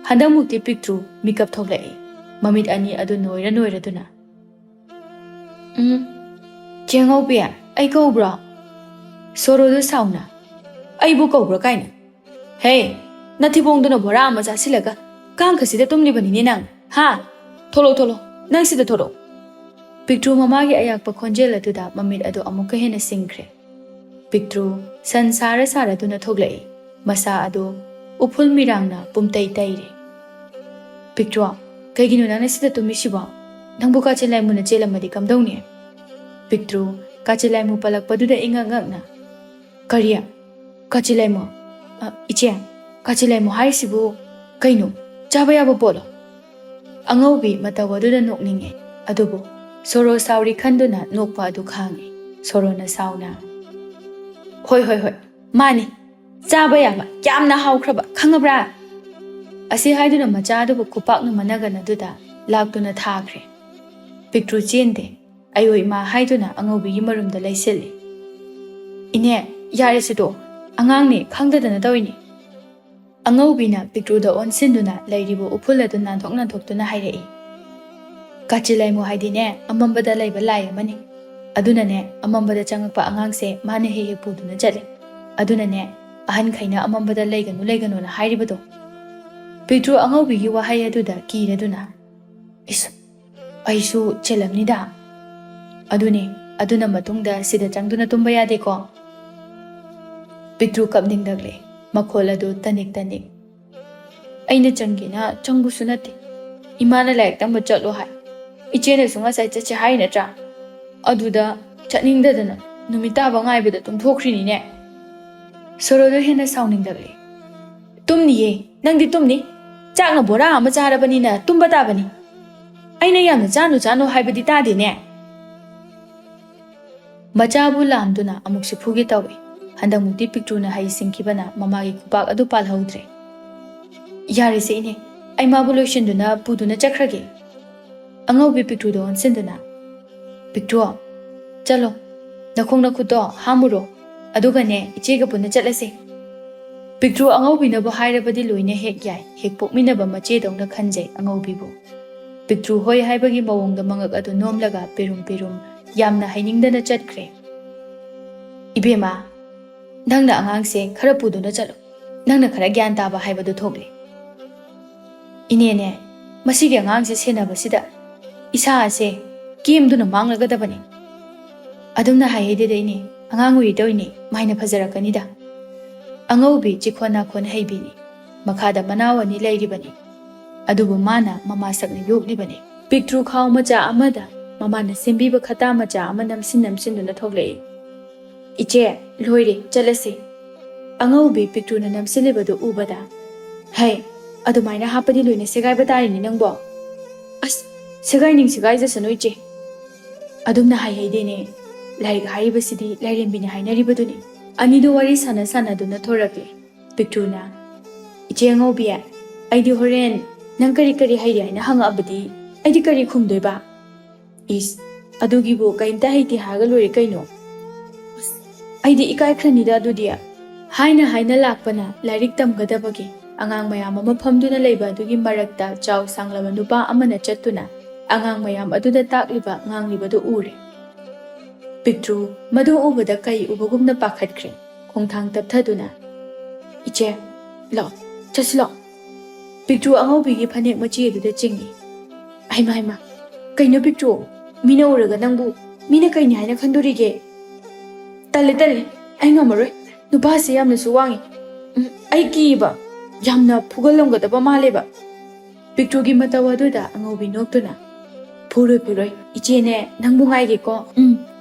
ꯍꯟꯗꯛꯃꯨꯛꯇꯤ ꯄꯤꯛꯇ꯭ꯔꯨ ꯃꯤꯀꯞ ꯊꯣꯛꯂꯛꯏ, ꯃꯃꯤꯠ ꯑꯅꯤ ꯑꯗꯨ ꯅꯣꯏꯔ ꯅꯣꯏꯔꯗꯨꯅ꯫ "ꯎꯝ, ꯆꯦ ꯑꯉꯧꯕꯤ, ꯑꯩ ꯀꯧꯕ꯭ꯔꯣ?" ꯁꯣꯔꯣꯗꯨ ꯁꯥꯎꯅ, "ꯑꯩꯕꯨ ꯀꯧꯕ꯭ꯔꯥ ꯀꯥꯏꯅ? ꯍꯦ, ꯅꯊꯤꯕꯣꯡꯗꯨꯅ ꯕꯣꯔꯥ ꯑꯃ ꯆꯥꯁꯤꯜꯂꯒ ꯀꯥꯡꯈꯁꯤꯗ ꯇꯨꯝꯂꯤꯕꯅꯤꯅꯦ ꯅꯪ, ꯍꯥ? ꯊꯣꯛꯂꯣ, ꯊꯣꯛꯂꯣ, ꯅꯪ ꯁꯤꯗ ꯊꯣꯛꯂꯣ!" ꯄꯤꯛꯇ꯭ꯔꯨ ꯃꯃꯥꯒꯤ ꯑꯌꯥꯛꯄ ꯈꯣꯟꯖꯦꯜ ꯑꯗꯨꯗ ꯃꯃꯤꯠ ꯑꯗꯨ ꯑꯃꯨꯛꯀ ꯍꯦꯟꯅ ꯁꯤꯡꯈ꯭ꯔꯦ꯫ ꯄꯤꯛꯇ꯭ꯔꯨ ꯁꯟ ꯁꯥꯔ ꯁꯥꯔꯗꯨꯅ ꯊꯣꯛꯂꯛꯏ꯫ ꯃꯁꯥ ꯑꯗꯨ ꯎꯐꯨꯜ ꯃꯤꯔꯥꯡꯅ ꯄꯨꯝꯇꯩ ꯇꯩꯔꯦ꯫ "ꯄꯤꯛꯇ꯭ꯔꯨ, ꯀꯩꯒꯤꯅꯣ ꯅꯪꯅ ꯁꯤꯗ ꯇꯨꯝꯃꯤꯁꯤꯕꯣ? ꯅꯪꯕꯨ ꯀꯥꯆꯤꯟ ꯂꯥꯏꯃꯨꯅ ꯆꯦꯜꯂꯝꯃꯗꯤ ꯀꯝꯗꯧꯅꯤ?" ꯄꯤꯛꯇ꯭ꯔꯨ ꯀꯥꯆꯤꯟ ꯂꯥꯏꯃꯨ ꯄꯜꯂꯛꯄꯗꯨꯗ ꯏꯉꯛ ꯉꯛꯅ, "ꯀꯔꯤ? ꯀꯥꯆꯤꯟ ꯂꯥꯏꯃꯨ? ꯑ, ꯏꯆꯦ, ꯀꯥꯆꯤꯟ ꯂꯥꯏꯃꯨ ꯍꯥꯏꯔꯤꯁꯤꯕꯨ ꯀꯩꯅꯣ? ꯆꯥꯕ ꯌꯥꯕ ꯄꯣꯠꯂꯣ?" ꯑꯉꯧꯕꯤ ꯃꯇꯧ ꯑꯗꯨꯗ ꯅꯣꯛꯅꯤꯡꯉꯦ, ꯑꯗꯨꯕꯨ ꯁꯣꯔꯣ ꯁꯥꯎꯔꯤ ꯈꯟꯗꯨꯅ ꯅꯣꯛꯄ ꯑꯗꯨ ꯈꯥꯡꯉꯦ꯫ ꯁꯣꯔꯣꯅ ꯁꯥꯎꯅ, "ꯍꯣꯏ, ꯍꯣꯏ, ꯍꯣꯏ, ꯃꯥꯅꯤ, ꯆꯥꯕ ꯌꯥꯕ, ꯌꯥꯝꯅ ꯍꯥꯎꯈ꯭ꯔꯕ, ꯈꯪꯉꯕ꯭ꯔꯥ?" ꯑꯁꯤ ꯍꯥꯏꯗꯨꯅ ꯃꯆꯥ ꯑꯗꯨꯕꯨ ꯈꯨꯄꯥꯛꯅ ꯃꯅꯒꯟ ꯑꯗꯨꯗ ꯂꯥꯛꯇꯨꯅ ꯊꯥꯈ꯭ꯔꯦ꯫ ꯄꯤꯛꯇ꯭ꯔꯨ ꯆꯦꯟꯗꯦ, "ꯑꯌꯣ ꯏꯃꯥ" ꯍꯥꯏꯗꯨꯅ ꯑꯉꯧꯕꯤꯒꯤ ꯃꯔꯨꯝꯗ ꯂꯩꯁꯤꯜꯂꯤ꯫ "ꯏꯅꯦ, ꯌꯥꯔꯦꯁꯦ ꯇꯣꯛꯑꯣ, ꯑꯉꯥꯡꯅꯦ, ꯈꯪꯗꯗꯅ ꯇꯧꯔꯤꯅꯤ꯫" ꯑꯉꯧꯕꯤꯅ ꯄꯤꯛꯇ꯭ꯔꯨꯗ ꯑꯣꯟꯁꯤꯟꯗꯨꯅ ꯂꯩꯔꯤꯕ ꯎꯐꯨꯜ ꯑꯗꯨ ꯅꯥꯟꯊꯣꯛ ꯅꯥꯟꯊꯣꯛꯇꯨꯅ ꯍꯥꯏꯔꯛꯏ꯫ "ꯀꯥꯆꯤꯟ ꯂꯥꯏꯃꯨ ꯍꯥꯏꯗꯤꯅꯦ, ꯑꯃꯝꯕꯗ ꯂꯩꯕ ꯂꯥꯏ ꯑꯃꯅꯤ꯫ ꯑꯗꯨꯅꯅꯦ, ꯑꯃꯝꯕꯗ ꯆꯪꯉꯛꯄ ꯑꯉꯥꯡꯁꯦ ꯃꯥꯅ ꯍꯦꯛ ꯍꯦꯛ ꯄꯨꯗꯨꯅ ꯆꯠꯂꯦ꯫ ꯑꯗꯨꯅꯅꯦ, ꯑꯍꯟꯈꯩꯅ ꯑꯃꯝꯕꯗ ꯂꯩꯒꯅꯨ, ꯂꯩꯒꯅꯨꯅ ꯍꯥꯏꯔꯤꯕꯗꯣ꯫" ꯄꯤꯛꯇ꯭ꯔꯨ ꯑꯉꯧꯕꯤꯒꯤ ꯋꯥꯍꯩ ꯑꯗꯨꯗ ꯀꯤꯔꯗꯨꯅ, "ꯏꯁ, ꯑꯩꯁꯨ ꯆꯦꯜꯂꯝꯅꯤꯗ꯫ ꯑꯗꯨꯅꯦ, ꯑꯗꯨꯅ ꯃꯇꯨꯡꯗ ꯁꯤꯗ ꯆꯪꯗꯨꯅ ꯇꯨꯝꯕ ꯌꯥꯗꯦꯀꯣ꯫" ꯄꯤꯛꯇ꯭ꯔꯨ ꯀꯞꯅꯤꯡꯂꯛꯂꯦ, ꯃꯈꯣꯜ ꯑꯗꯨ ꯇꯅꯤꯛ ꯇꯅꯤꯛ꯫ "ꯑꯩꯅ ꯆꯪꯒꯦꯅ ꯆꯪꯕꯁꯨ ꯅꯠꯇꯦ꯫ ꯏꯃꯥꯅ ꯂꯥꯏꯔꯤꯛ ꯇꯝꯕ ꯆꯠꯂꯣ ꯍꯥꯏ꯫ ꯏꯆꯦꯅꯁꯨ ꯉꯁꯥꯏ ꯆꯠꯁꯦ ꯍꯥꯏ ꯅꯠꯇ꯭ꯔꯥ? ꯑꯗꯨꯗ ꯆꯠꯅꯤꯡꯗꯗꯅ ꯅꯨꯃꯤꯠ ꯇꯥꯕ ꯉꯥꯏꯕꯗ ꯇꯨꯝꯊꯣꯛꯈ꯭ꯔꯤꯅꯤꯅꯦ꯫" ꯁꯣꯔꯣꯗꯣ ꯍꯦꯟꯅ ꯁꯥꯎꯅꯤꯡꯂꯛꯂꯦ꯫ "ꯇꯨꯝꯅꯤꯌꯦ, ꯅꯪꯗꯤ ꯇꯨꯝꯅꯤ꯫ ꯆꯥꯛꯅ ꯕꯣꯔꯥ ꯑꯃ ꯆꯥꯔꯕꯅꯤꯅ ꯇꯨꯝꯕ ꯇꯥꯕꯅꯤ꯫ ꯑꯩꯅ ꯌꯥꯝꯅ ꯆꯥꯅꯨ ꯆꯥꯅꯨ ꯍꯥꯏꯕꯗꯤ ꯇꯥꯗꯦꯅꯦ꯫" ꯃꯆꯥꯕꯨ ꯂꯥꯝꯗꯨꯅ ꯑꯃꯨꯛꯁꯨ ꯐꯨꯒꯦ ꯇꯧꯏ꯫ ꯍꯟꯗꯛꯃꯨꯛꯇꯤ ꯄꯤꯛꯇ꯭ꯔꯨꯅ ꯍꯩ ꯁꯤꯡꯈꯤꯕꯅ ꯃꯃꯥꯒꯤ ꯈꯨꯄꯥꯛ ꯑꯗꯨ ꯄꯥꯜꯍꯧꯗ꯭ꯔꯦ꯫ "ꯌꯥꯔꯦꯁꯦ ꯏꯅꯦ, ꯑꯩ ꯃꯥꯕꯨ ꯂꯣꯏꯁꯤꯟꯗꯨꯅ ꯄꯨꯗꯨꯅ ꯆꯠꯈ꯭ꯔꯒꯦ꯫" ꯑꯉꯧꯕꯤ ꯄꯤꯛꯇ꯭ꯔꯨꯗ ꯑꯣꯟꯁꯤꯟꯗꯨꯅ, "ꯄꯤꯛꯇ꯭ꯔꯨ, ꯆꯠꯂꯣ, ꯅꯈꯣꯡ ꯅꯈꯨꯠꯇꯣ ꯍꯥꯝꯃꯨꯔꯣ, ꯑꯗꯨꯒꯅꯦ ꯏꯆꯦꯒ ꯄꯨꯟꯅ ꯆꯠꯂꯁꯦ꯫" ꯄꯤꯛꯇ꯭ꯔꯨ ꯑꯉꯧꯕꯤꯅꯕꯨ ꯍꯥꯏꯔꯕꯗꯤ ꯂꯣꯏꯅ ꯍꯦꯛ ꯌꯥꯏ, ꯍꯦꯛ ꯄꯣꯛꯃꯤꯟꯅꯕ ꯃꯆꯦꯗꯧꯅ ꯈꯟꯖꯩ ꯑꯉꯧꯕꯤꯕꯨ꯫ ꯄꯤꯛꯇ꯭ꯔꯨ ꯍꯣꯏ ꯍꯥꯏꯕꯒꯤ ꯃꯑꯣꯡꯗ ꯃꯉꯛ ꯑꯗꯨ ꯅꯣꯝꯂꯒ ꯄꯦꯔꯨꯝ ꯄꯦꯔꯨꯝ ꯌꯥꯝꯅ ꯍꯥꯏꯅꯤꯡꯗꯅ ꯆꯠꯈ꯭ꯔꯦ꯫ "ꯏꯕꯦꯝꯃ, ꯅꯪꯅ ꯑꯉꯥꯡꯁꯦ ꯈꯔ ꯄꯨꯗꯨꯅ ꯆꯠꯂꯨ, ꯅꯪꯅ ꯈꯔ ꯒ꯭ꯌꯥꯟ ꯇꯥꯕ ꯍꯥꯏꯕꯗꯨ ꯊꯣꯛꯂꯦ꯫ ꯏꯅꯦꯅꯦ, ꯃꯁꯤꯒꯤ ꯑꯉꯥꯡꯁꯦ ꯁꯦꯟꯅꯕꯁꯤꯗ ꯏꯁꯥ ꯑꯁꯦ ꯀꯦꯝꯗꯨꯅ ꯃꯥꯡꯂꯒꯗꯕꯅꯤ꯫" "ꯑꯗꯨꯝꯅ ꯍꯥꯏꯍꯩꯗꯦꯗ ꯏꯅꯦ, ꯑꯉꯥꯡ ꯑꯣꯏꯔꯤ ꯇꯧꯏꯅꯦ, ꯃꯥꯏꯅ ꯐꯖꯔꯛꯀꯅꯤꯗ꯫" ꯑꯉꯧꯕꯤ ꯆꯤꯈꯣꯟ ꯅꯥꯈꯣꯟ ꯍꯩꯕꯤꯅꯤ, ꯃꯈꯥꯗ ꯃꯅꯥꯎ ꯑꯅꯤ ꯂꯩꯔꯤꯕꯅꯤ, ꯑꯗꯨꯕꯨ ꯃꯥꯅ ꯃꯃꯥꯁꯛꯅ ꯌꯣꯛꯂꯤꯕꯅꯤ꯫ ꯄꯤꯛꯇ꯭ꯔꯨ ꯈꯥꯎ ꯃꯆꯥ ꯑꯃꯗ ꯃꯃꯥꯅ ꯁꯦꯝꯕꯤꯕ ꯈꯇꯥ ꯃꯆꯥ ꯑꯃ ꯅꯝꯁꯤꯟ ꯅꯝꯁꯤꯟꯗꯨꯅ ꯊꯣꯛꯂꯛꯏ꯫ "ꯏꯆꯦ, ꯂꯣꯏꯔꯦ, ꯆꯠꯂꯁꯤ꯫" ꯑꯉꯧꯕꯤ ꯄꯤꯛꯇ꯭ꯔꯨꯅ ꯅꯝꯁꯤꯜꯂꯤꯕꯗꯨ ꯎꯕꯗ, "ꯍꯩ, ꯑꯗꯨꯃꯥꯏꯅ ꯍꯥꯞꯄꯗꯤ ꯂꯣꯏꯅ ꯁꯦꯒꯥꯏꯕ ꯇꯥꯔꯤꯅꯤ ꯅꯪꯕꯣ꯫" "ꯑꯁ, ꯁꯦꯒꯥꯏꯅꯤꯡ ꯁꯦꯒꯥꯏꯖꯁꯅꯨ ꯏꯆꯦ꯫ ꯑꯗꯨꯝꯅ ꯍꯥꯏꯍꯩꯗꯦꯅꯦ꯫ ꯂꯥꯏꯔꯤꯛ ꯍꯥꯏꯔꯤꯕꯁꯤꯗꯤ ꯂꯥꯏꯔꯦꯝꯕꯤꯅ ꯍꯥꯏꯅꯔꯤꯕꯗꯨꯅꯤ꯫" ꯑꯅꯤꯗꯨ ꯋꯥꯔꯤ ꯁꯥꯟꯅ ꯁꯥꯟꯅꯗꯨꯅ ꯊꯣꯔꯛꯂꯦ꯫ ꯄꯤꯛꯇ꯭ꯔꯨꯅ, "ꯏꯆꯦ ꯑꯉꯧꯕꯤ, ꯑꯩꯗꯤ ꯍꯣꯔꯦꯟ ꯅꯪ ꯀꯔꯤ ꯀꯔꯤ ꯍꯩꯔꯦ ꯍꯥꯏꯅ ꯍꯪꯉꯛꯑꯕꯗꯤ ꯑꯩꯗꯤ ꯀꯔꯤ ꯈꯨꯝꯗꯣꯏꯕ?" "ꯏꯁ, ꯑꯗꯨꯒꯤꯕꯨ ꯀꯔꯤꯝꯇ ꯍꯩꯇꯦ ꯍꯥꯏꯔꯒ ꯂꯣꯏꯔꯦ ꯀꯩꯅꯣ?" "ꯑꯁ, ꯑꯩꯗꯤ ꯏꯀꯥꯏꯈ꯭ꯔꯅꯤꯗ ꯑꯗꯨꯗꯤ꯫" ꯍꯥꯏꯅ ꯍꯥꯏꯅ ꯂꯥꯛꯄꯅ ꯂꯥꯏꯔꯤꯛ ꯇꯝꯒꯗꯕꯒꯤ ꯑꯉꯥꯡ ꯃꯌꯥꯝ ꯑꯃ ꯐꯝꯗꯨꯅ ꯂꯩꯕ ꯑꯗꯨꯒꯤ ꯃꯔꯛꯇ ꯆꯥꯎ ꯁꯥꯡꯂꯕ ꯅꯨꯄꯥ ꯑꯃꯅ ꯆꯠꯇꯨꯅ ꯑꯉꯥꯡ ꯃꯌꯥꯝ ꯑꯗꯨꯗ ꯇꯥꯛꯂꯤꯕ ꯉꯥꯡꯂꯤꯕꯗꯨ ꯎꯔꯦ꯫ ꯄꯤꯛꯇ꯭ꯔꯨ ꯃꯗꯨ ꯎꯕꯗ ꯀꯩ ꯎꯕꯒꯨꯝꯅ ꯄꯥꯈꯠꯈ꯭ꯔꯦ꯫ ꯈꯣꯡꯊꯥꯡ ꯇꯞꯊꯗꯨꯅ, "ꯏꯆꯦ, ꯂꯥꯛꯑꯣ, ꯆꯠꯁꯤ ꯂꯥꯛꯑꯣ꯫" ꯄꯤꯛꯇ꯭ꯔꯨ ꯑꯉꯧꯕꯤꯒꯤ ꯐꯅꯦꯛ ꯃꯆꯦ ꯑꯗꯨꯗ ꯆꯤꯡꯏ꯫ "ꯍꯩꯃꯥ, ꯍꯩꯃꯥ, ꯀꯩꯅꯣ ꯄꯤꯛꯇ꯭ꯔꯨ? ꯃꯤꯅ ꯎꯔꯒ ꯅꯪꯕꯨ ꯃꯤꯅ ꯀꯩꯅꯤ ꯍꯥꯏꯅ ꯈꯟꯗꯣꯔꯤꯒꯦ?" "ꯇꯜꯂꯦ, ꯇꯜꯂꯦ, ꯑꯩ ꯉꯝꯃꯔꯣꯏ꯫ ꯅꯨꯄꯥꯁꯦ ꯌꯥꯝꯅꯁꯨ ꯋꯥꯡꯉꯤ꯫ ꯎꯝ, ꯑꯩ ꯀꯤꯕ꯫ ꯌꯥꯝꯅ ꯐꯨꯒꯜꯂꯝꯒꯗꯕ ꯃꯥꯜꯂꯦꯕ꯫" ꯄꯤꯛꯇ꯭ꯔꯨꯒꯤ ꯃꯇꯧ ꯑꯗꯨꯗ ꯑꯉꯧꯕꯤ ꯅꯣꯛꯇꯨꯅ, "ꯐꯨꯔꯣꯏ, ꯐꯨꯔꯣꯏ, ꯏꯆꯦꯅꯦ ꯅꯪꯕꯨ ꯉꯥꯏꯒꯦꯀꯣ꯫ ꯎꯝ,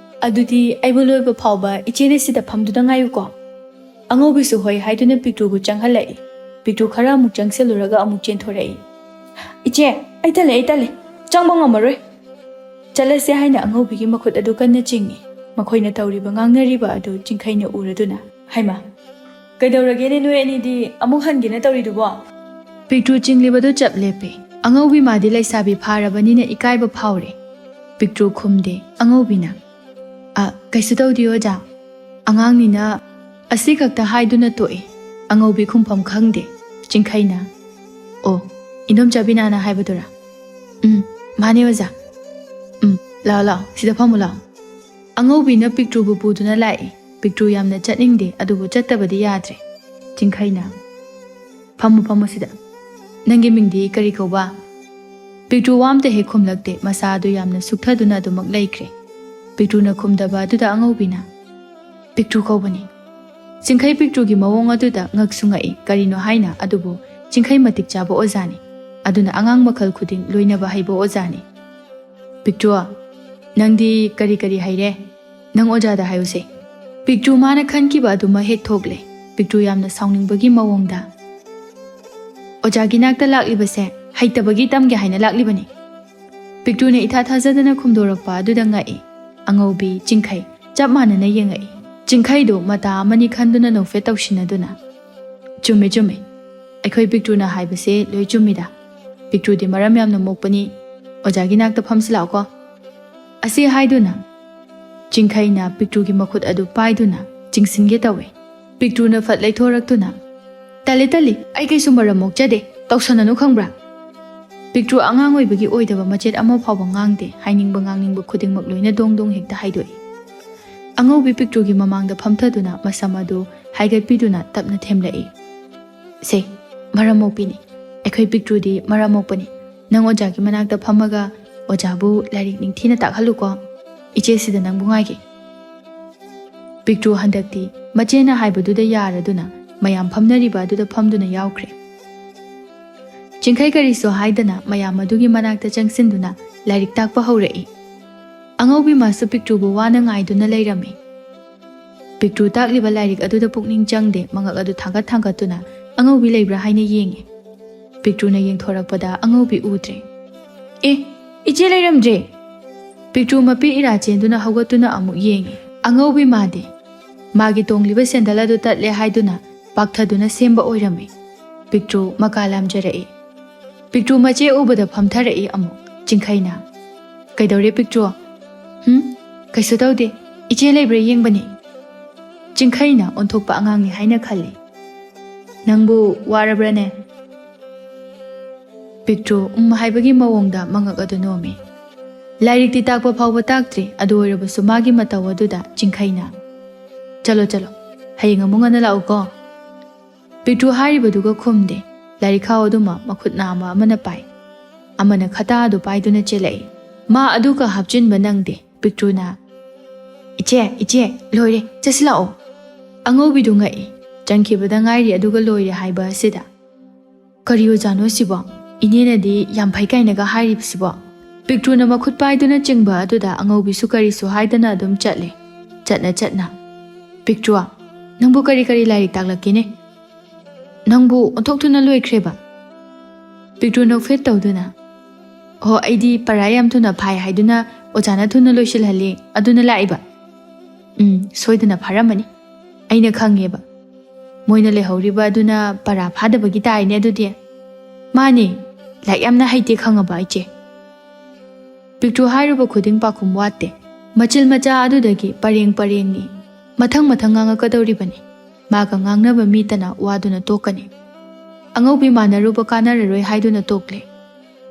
ꯑꯗꯨꯗꯤ ꯑꯩꯕꯨ ꯂꯣꯏꯕ ꯐꯥꯎꯕ ꯏꯆꯦꯅꯦ ꯁꯤꯗ ꯐꯝꯗꯨꯅ ꯉꯥꯏꯌꯨꯀꯣ꯫" ꯑꯉꯧꯕꯤꯁꯨ ꯍꯣꯏ ꯍꯥꯏꯗꯨꯅ ꯄꯤꯛꯇ꯭ꯔꯨꯕꯨ ꯆꯪꯍꯜꯂꯛꯏ꯫ ꯄꯤꯛꯇ꯭ꯔꯨ ꯈꯔ ꯑꯃꯨꯛ ꯆꯪꯁꯤꯜꯂꯨꯔꯒ ꯑꯃꯨꯛ ꯆꯦꯟꯊꯣꯔꯛꯏ꯫ "ꯏꯆꯦ, ꯑꯩ ꯇꯜꯂꯦ, ꯑꯩ ꯇꯜꯂꯦ, ꯆꯪꯕ ꯉꯝꯃꯔꯣꯏ꯫" "ꯆꯠꯂꯁꯦ" ꯍꯥꯏꯅ ꯑꯉꯧꯕꯤꯒꯤ ꯃꯈꯨꯠ ꯑꯗꯨ ꯀꯟꯅ ꯆꯤꯡꯏ꯫ ꯃꯈꯣꯏꯅ ꯇꯧꯔꯤꯕ ꯉꯥꯡꯅꯔꯤꯕ ꯑꯗꯨ ꯆꯤꯡꯈꯩꯅ ꯎꯔꯗꯨꯅ, "ꯍꯩꯃꯥ, ꯀꯩꯗꯧꯔꯒꯦꯅꯦ ꯅꯣꯏ ꯑꯅꯤꯗꯤ ꯑꯃꯨꯛ ꯍꯟꯒꯦꯅ ꯇꯧꯔꯤꯗꯨꯕꯣ?" ꯄꯤꯛꯇ꯭ꯔꯨ ꯆꯤꯡꯂꯤꯕꯗꯨ ꯆꯞ ꯂꯦꯞꯄꯤ꯫ ꯑꯉꯧꯕꯤ ꯃꯥꯗꯤ ꯂꯩꯁꯥꯕꯤ ꯐꯥꯔꯕꯅꯤꯅ ꯏꯀꯥꯏꯕ ꯐꯥꯎꯔꯦ꯫ ꯄꯤꯛꯇ꯭ꯔꯨ ꯈꯨꯝꯗꯦ꯫ ꯑꯉꯧꯕꯤꯅ, "ꯑ, ꯀꯩꯁꯨ ꯇꯧꯗꯦ ꯑꯣꯖꯥ, ꯑꯉꯥꯡꯅꯤꯅ" ꯑꯁꯤ ꯈꯛꯇ ꯍꯥꯏꯗꯨꯅ ꯇꯣꯛꯏ꯫ ꯑꯉꯧꯕꯤ ꯈꯨꯝꯐꯝ ꯈꯪꯗꯦ꯫ ꯆꯤꯡꯈꯩꯅ, "ꯑꯣ, ꯏꯟꯗꯣꯝꯆꯥ ꯕꯤꯅꯥꯅ ꯍꯥꯏꯕꯗꯨꯔꯥ? ꯎꯝ, ꯃꯥꯅꯦ ꯑꯣꯖꯥ꯫ ꯎꯝ, ꯂꯥꯛꯑꯣ ꯂꯥꯛꯑꯣ, ꯁꯤꯗ ꯐꯝꯃꯨ ꯂꯥꯛꯑꯣ"꯫ ꯑꯉꯧꯕꯤꯅ ꯄꯤꯛꯇ꯭ꯔꯨꯕꯨ ꯄꯨꯗꯨꯅ ꯂꯥꯛꯏ꯫ ꯄꯤꯛꯇ꯭ꯔꯨ ꯌꯥꯝꯅ ꯆꯠꯅꯤꯡꯗꯦ, ꯑꯗꯨꯕꯨ ꯆꯠꯇꯕꯗꯤ ꯌꯥꯗ꯭ꯔꯦ꯫ ꯆꯤꯡꯈꯩꯅ, "ꯐꯝꯃꯨ ꯐꯝꯃꯨ ꯁꯤꯗ꯫ ꯅꯪꯒꯤ ꯃꯤꯡꯗꯤ ꯀꯔꯤ ꯀꯧꯕ?" ꯄꯤꯛꯇ꯭ꯔꯨ ꯋꯥ ꯑꯝꯇ ꯍꯦꯛ ꯈꯨꯝꯂꯛꯇꯦ꯫ ꯃꯁꯥ ꯑꯗꯨ ꯌꯥꯝꯅ ꯁꯨꯛꯊꯗꯨꯅ ꯑꯗꯨꯃꯛ ꯂꯩꯈ꯭ꯔꯦ꯫ ꯄꯤꯛꯇ꯭ꯔꯨꯅ ꯈꯨꯝꯗꯕ ꯑꯗꯨꯗ ꯑꯉꯧꯕꯤꯅ, "ꯄꯤꯛꯇ꯭ꯔꯨ ꯀꯧꯕꯅꯤ"꯫ ꯆꯤꯡꯈꯩ ꯄꯤꯛꯇ꯭ꯔꯨꯒꯤ ꯃꯑꯣꯡ ꯑꯗꯨꯗ ꯉꯛꯁꯨ ꯉꯛꯏ꯫ ꯀꯔꯤꯅꯣ ꯍꯥꯏꯅ? ꯑꯗꯨꯕꯨ ꯆꯤꯡꯈꯩ ꯃꯇꯤꯛ ꯆꯥꯕ ꯑꯣꯖꯥꯅꯤ꯫ ꯑꯗꯨꯅ ꯑꯉꯥꯡ ꯃꯈꯜ ꯈꯨꯗꯤꯡ ꯂꯣꯏꯅꯕ ꯍꯩꯕ ꯑꯣꯖꯥꯅꯤ꯫ "ꯄꯤꯛꯇ꯭ꯔꯨ, ꯅꯪꯗꯤ ꯀꯔꯤ ꯀꯔꯤ ꯍꯩꯔꯦ? ꯅꯪ ꯑꯣꯖꯥꯗ ꯍꯥꯏꯌꯨꯁꯦ"꯫ ꯄꯤꯛꯇ꯭ꯔꯨ ꯃꯥꯅ ꯈꯟꯈꯤꯕ ꯑꯗꯨꯃꯛ ꯍꯦꯛ ꯊꯣꯛꯂꯦ꯫ ꯄꯤꯛꯇ꯭ꯔꯨ ꯌꯥꯝꯅ ꯁꯥꯎꯅꯤꯡꯕꯒꯤ ꯃꯑꯣꯡꯗ, "ꯑꯣꯖꯥꯒꯤ ꯅꯥꯛꯇ ꯂꯥꯛꯂꯤꯕꯁꯦ ꯍꯩꯇꯕꯒꯤ ꯇꯝꯒꯦ ꯍꯥꯏꯅ ꯂꯥꯛꯂꯤꯕꯅꯤ"꯫ ꯄꯤꯛꯇ꯭ꯔꯨꯅ ꯏꯊꯥ ꯊꯥꯖꯗꯅ ꯈꯨꯝꯗꯣꯔꯛꯄ ꯑꯗꯨꯗ ꯉꯛꯏ꯫ ꯑꯉꯧꯕꯤ, ꯆꯤꯡꯈꯩ ꯆꯞ ꯃꯥꯟꯅꯅ ꯌꯦꯡꯉꯛꯏ꯫ ꯆꯤꯡꯈꯩꯗꯨ ꯃꯇꯥ ꯑꯃꯅꯤ ꯈꯟꯗꯨꯅ ꯅꯣꯛꯐꯦꯠ ꯇꯧꯁꯤꯟꯅꯗꯨꯅ, "ꯆꯨꯝꯃꯦ, ꯆꯨꯝꯃꯦ꯫ ꯑꯩꯈꯣꯏ ꯄꯤꯛꯇ꯭ꯔꯨꯅ ꯍꯥꯏꯕꯁꯦ ꯂꯣꯏ ꯆꯨꯝꯃꯤꯗ꯫ ꯄꯤꯛꯇ꯭ꯔꯨꯗꯤ ꯃꯔꯝ ꯌꯥꯝꯅ ꯃꯣꯛꯄꯅꯤ꯫ ꯑꯣꯖꯥꯒꯤ ꯅꯥꯛꯇ ꯐꯝꯁꯤ ꯂꯥꯛꯑꯣꯀꯣ"꯫ ꯑꯁꯤ ꯍꯥꯏꯗꯨꯅ ꯆꯤꯡꯈꯩꯅ ꯄꯤꯛꯇ꯭ꯔꯨꯒꯤ ꯃꯈꯨꯠ ꯑꯗꯨ ꯄꯥꯏꯗꯨꯅ ꯆꯤꯡꯁꯤꯟꯒꯦ ꯇꯧꯏ꯫ ꯄꯤꯛꯇ꯭ꯔꯨꯅ ꯐꯠ ꯂꯩꯊꯣꯔꯛꯇꯨꯅ, "ꯇꯜꯂꯤ, ꯇꯜꯂꯤ, ꯑꯩ ꯀꯩꯁꯨ ꯃꯔꯝ ꯃꯣꯛꯆꯗꯦ, ꯇꯧꯁꯟꯅꯅꯨ ꯈꯪꯕ꯭ꯔꯥ?" ꯄꯤꯛꯇ꯭ꯔꯨ ꯑꯉꯥꯡ ꯑꯣꯏꯕꯒꯤ ꯑꯣꯏꯗꯕ ꯃꯆꯦꯠ ꯑꯃ ꯐꯥꯎꯕ ꯉꯥꯡꯗꯦ, ꯍꯥꯏꯅꯤꯡꯕ ꯉꯥꯡꯅꯤꯡꯕ ꯈꯨꯗꯤꯡꯃꯛ ꯂꯣꯏꯅ ꯗꯣꯡ ꯗꯣꯡ ꯍꯦꯛꯇ ꯍꯥꯏꯗꯣꯛꯏ꯫ ꯑꯉꯧꯕꯤ ꯄꯤꯛꯇ꯭ꯔꯨꯒꯤ ꯃꯃꯥꯡꯗ ꯐꯝꯊꯗꯨꯅ ꯃꯁꯝ ꯑꯗꯨ ꯍꯥꯏꯒꯠꯄꯤꯗꯨꯅ ꯇꯞꯅ ꯊꯦꯝꯂꯛꯏ꯫ "ꯁꯦ, ꯃꯔꯝ ꯃꯣꯛꯄꯤꯅꯤ꯫ ꯑꯩꯈꯣꯏ ꯄꯤꯛꯇ꯭ꯔꯨꯗꯤ ꯃꯔꯝ ꯃꯣꯛꯄꯅꯤ꯫ ꯅꯪ ꯑꯣꯖꯥꯒꯤ ꯃꯅꯥꯛꯇ ꯐꯝꯃꯒ ꯑꯣꯖꯥꯕꯨ ꯂꯥꯏꯔꯤꯛ ꯅꯤꯡꯊꯤꯅ ꯇꯥꯛꯍꯜꯂꯨꯀꯣ꯫ ꯏꯆꯦ ꯁꯤꯗ ꯅꯪꯕꯨ ꯉꯥꯏꯒꯦ"꯫ ꯄꯤꯛꯇ꯭ꯔꯨ ꯍꯟꯗꯛꯇꯤ ꯃꯆꯦꯅ ꯍꯥꯏꯕꯗꯨꯗ ꯌꯥꯔꯗꯨꯅ ꯃꯌꯥꯝ ꯐꯝꯅꯔꯤꯕ ꯑꯗꯨꯗ ꯐꯝꯗꯨꯅ ꯌꯥꯎꯈ꯭ꯔꯦ꯫ ꯆꯤꯡꯈꯩ ꯀꯔꯤꯁꯨ ꯍꯥꯏꯗꯅ ꯃꯌꯥꯝ ꯑꯗꯨꯒꯤ ꯃꯅꯥꯛꯇ ꯆꯪꯁꯤꯟꯗꯨꯅ ꯂꯥꯏꯔꯤꯛ ꯇꯥꯛꯄ ꯍꯧꯔꯛꯏ꯫ ꯑꯉꯧꯕꯤ ꯃꯥꯁꯨ ꯄꯤꯛꯇ꯭ꯔꯨꯕꯨ ꯋꯥꯅ ꯉꯥꯏꯗꯨꯅ ꯂꯩꯔꯝꯃꯤ꯫ ꯄꯤꯛꯇ꯭ꯔꯨ ꯇꯥꯛꯂꯤꯕ ꯂꯥꯏꯔꯤꯛ ꯑꯗꯨꯗ ꯄꯨꯛꯅꯤꯡ ꯆꯪꯗꯦ, ꯃꯉꯛ ꯑꯗꯨ ꯊꯥꯡꯒꯠ ꯊꯥꯡꯒꯠꯇꯨꯅ ꯑꯉꯧꯕꯤ ꯂꯩꯕ꯭ꯔꯥ ꯍꯥꯏꯅ ꯌꯦꯡꯉꯤ꯫ ꯄꯤꯛꯇ꯭ꯔꯨꯅ ꯌꯦꯡꯊꯣꯔꯛꯄꯗ ꯑꯉꯧꯕꯤ ꯎꯗ꯭ꯔꯦ꯫ "ꯑꯦ, ꯏꯆꯦ ꯂꯩꯔꯝꯗ꯭ꯔꯦ!" ꯄꯤꯛꯇ꯭ꯔꯨ ꯃꯄꯤ ꯏꯔꯥ ꯆꯦꯟꯗꯨꯅ ꯍꯧꯒꯠꯇꯨꯅ ꯑꯃꯨꯛ ꯌꯦꯡꯉꯤ꯫ ꯑꯉꯧꯕꯤ ꯃꯥꯗꯤ ꯃꯥꯒꯤ ꯇꯣꯡꯂꯤꯕ ꯁꯦꯟꯗꯜ ꯑꯗꯨ ꯇꯠꯂꯦ ꯍꯥꯏꯗꯨꯅ ꯄꯥꯛꯊꯗꯨꯅ ꯁꯦꯝꯕ ꯑꯣꯏꯔꯝꯃꯤ꯫ ꯄꯤꯛꯇ꯭ꯔꯨ ꯃꯀꯥ ꯂꯥꯝꯖꯔꯛꯏ꯫ ꯄꯤꯛꯇ꯭ꯔꯨ ꯃꯆꯦ ꯎꯕꯗ ꯐꯝꯊꯔꯛꯏ ꯑꯃꯨꯛ ꯆꯤꯡꯈꯩꯅ꯫ "ꯀꯩꯗꯧꯔꯦ ꯄꯤꯛꯇ꯭ꯔꯨ?" "ꯍꯨꯝ? ꯀꯩꯁꯨ ꯇꯧꯗꯦ꯫ ꯏꯆꯦ ꯂꯩꯕ꯭ꯔꯥ ꯌꯦꯡꯕꯅꯤ꯫" ꯆꯤꯡꯈꯩꯅ ꯑꯣꯟꯊꯣꯛꯄ ꯑꯉꯥꯡꯅꯤ ꯍꯥꯏꯅ ꯈꯜꯂꯤ꯫ "ꯅꯪꯕꯨ ꯋꯥꯔꯕ꯭ꯔꯥꯅꯦ?" ꯄꯤꯛꯇ꯭ꯔꯨ ꯎꯝ ꯍꯥꯏꯕꯒꯤ ꯃꯑꯣꯡꯗ ꯃꯉꯛ ꯑꯗꯨ ꯅꯣꯝꯃꯤ꯫ ꯂꯥꯏꯔꯤꯛꯇꯤ ꯇꯥꯛꯄ ꯐꯥꯎꯕ ꯇꯥꯛꯇ꯭ꯔꯤ, ꯑꯗꯨ ꯑꯣꯏꯔꯕꯁꯨ ꯃꯥꯒꯤ ꯃꯇꯧ ꯑꯗꯨꯗ ꯆꯤꯡꯈꯩꯅ, "ꯆꯠꯂꯣ ꯆꯠꯂꯣ, ꯍꯌꯦꯡ ꯑꯃꯨꯛ ꯉꯟꯅ ꯂꯥꯛꯎꯀꯣ꯫" ꯄꯤꯛꯇ꯭ꯔꯨ ꯍꯥꯏꯔꯤꯕꯗꯨꯒ ꯈꯨꯝꯗꯦ꯫ ꯂꯥꯏꯔꯤꯛ ꯈꯥꯎ ꯑꯗꯨꯃꯛ ꯃꯈꯨꯠ ꯅꯥꯝꯃ ꯑꯃꯅ ꯄꯥꯏ, ꯑꯃꯅ ꯈꯇꯥ ꯑꯗꯨ ꯄꯥꯏꯗꯨꯅ ꯆꯦꯜꯂꯛꯏ꯫ ꯃꯥ ꯑꯗꯨꯒ ꯍꯥꯞꯆꯤꯟꯕ ꯅꯪꯗꯦ꯫ ꯄꯤꯛꯇ꯭ꯔꯨꯅ, "ꯏꯆꯦ, ꯏꯆꯦ, ꯂꯣꯏꯔꯦ, ꯆꯠꯁꯤ ꯂꯥꯛꯑꯣ꯫" ꯑꯉꯧꯕꯤꯗꯨ ꯉꯛꯏ꯫ ꯆꯪꯈꯤꯕꯗ ꯉꯥꯏꯔꯤ ꯑꯗꯨꯒ ꯂꯣꯏꯔꯦ ꯍꯥꯏꯕ ꯑꯁꯤꯗ꯫ "ꯀꯔꯤ ꯑꯣꯖꯥꯅꯣ ꯁꯤꯕꯣ? ꯏꯅꯦꯅꯗꯤ ꯌꯥꯝ ꯐꯩ ꯀꯥꯏꯅꯒ ꯍꯥꯏꯔꯤꯕꯁꯤꯕꯣ?" ꯄꯤꯛꯇ꯭ꯔꯨꯅ ꯃꯈꯨꯠ ꯄꯥꯏꯗꯨꯅ ꯆꯤꯡꯕ ꯑꯗꯨꯗ ꯑꯉꯧꯕꯤꯁꯨ ꯀꯔꯤꯁꯨ ꯍꯥꯏꯗꯅ ꯑꯗꯨꯝ ꯆꯠꯂꯦ꯫ ꯆꯠꯅ ꯆꯠꯅ, "ꯄꯤꯛꯇ꯭ꯔꯨ, ꯅꯪꯕꯨ ꯀꯔꯤ ꯀꯔꯤ ꯂꯥꯏꯔꯤꯛ ꯇꯥꯛꯂꯛꯀꯦꯅꯦ? ꯅꯪꯕꯨ ꯑꯣꯟꯊꯣꯛ ꯊꯨꯅ ꯂꯣꯏꯈ꯭ꯔꯦꯕ?" ꯄꯤꯛꯇ꯭ꯔꯨ ꯅꯣꯛꯐꯦꯠ ꯇꯧꯗꯨꯅ, "ꯑꯣ, ꯑꯩꯗꯤ ꯄꯔꯥ ꯌꯥꯝ ꯊꯨꯅ ꯐꯥꯏ ꯍꯥꯏꯗꯨꯅ ꯑꯣꯖꯥꯅ ꯊꯨꯅ ꯂꯣꯏꯁꯤꯜꯍꯜꯂꯤ, ꯑꯗꯨꯅ ꯂꯥꯛꯏꯕ꯫" "ꯎꯝ, ꯁꯣꯏꯗꯅ ꯐꯥꯔꯝꯃꯅꯤ꯫ ꯑꯩꯅ ꯈꯪꯉꯦꯕ꯫ ꯃꯣꯏꯅ ꯂꯩꯍꯧꯔꯤꯕ ꯑꯗꯨꯅ ꯄꯔꯥ ꯐꯥꯗꯕꯒꯤ ꯇꯥꯏꯅꯦ ꯑꯗꯨꯗꯤ꯫" "ꯃꯥꯅꯦ, ꯂꯥꯏꯔꯤꯛ ꯌꯥꯝꯅ ꯍꯩꯇꯦ ꯈꯪꯉꯕ ꯏꯆꯦ?" ꯄꯤꯛꯇ꯭ꯔꯨ ꯍꯥꯏꯔꯨꯕ ꯈꯨꯗꯤꯡ ꯄꯥꯎꯈꯨꯝ ꯋꯥꯠꯇꯦ꯫ ꯃꯆꯤꯜ ꯃꯆꯥ ꯑꯗꯨꯗꯒꯤ ꯄꯔꯦꯡ ꯄꯔꯦꯡꯅꯤ꯫ ꯃꯊꯪ ꯃꯊꯪ ꯉꯥꯡꯉꯛꯀꯗꯧꯔꯤꯕꯅꯤ꯫ ꯃꯥꯒ ꯉꯥꯡꯅꯕ ꯃꯤꯇꯅ ꯋꯥꯗꯨꯅ ꯇꯣꯛꯀꯅꯤ꯫ ꯑꯉꯧꯕꯤ ꯃꯥꯟꯅꯔꯨꯕ ꯀꯥꯟꯅꯔꯔꯣꯏ ꯍꯥꯏꯗꯨꯅ ꯇꯣꯛꯂꯦ꯫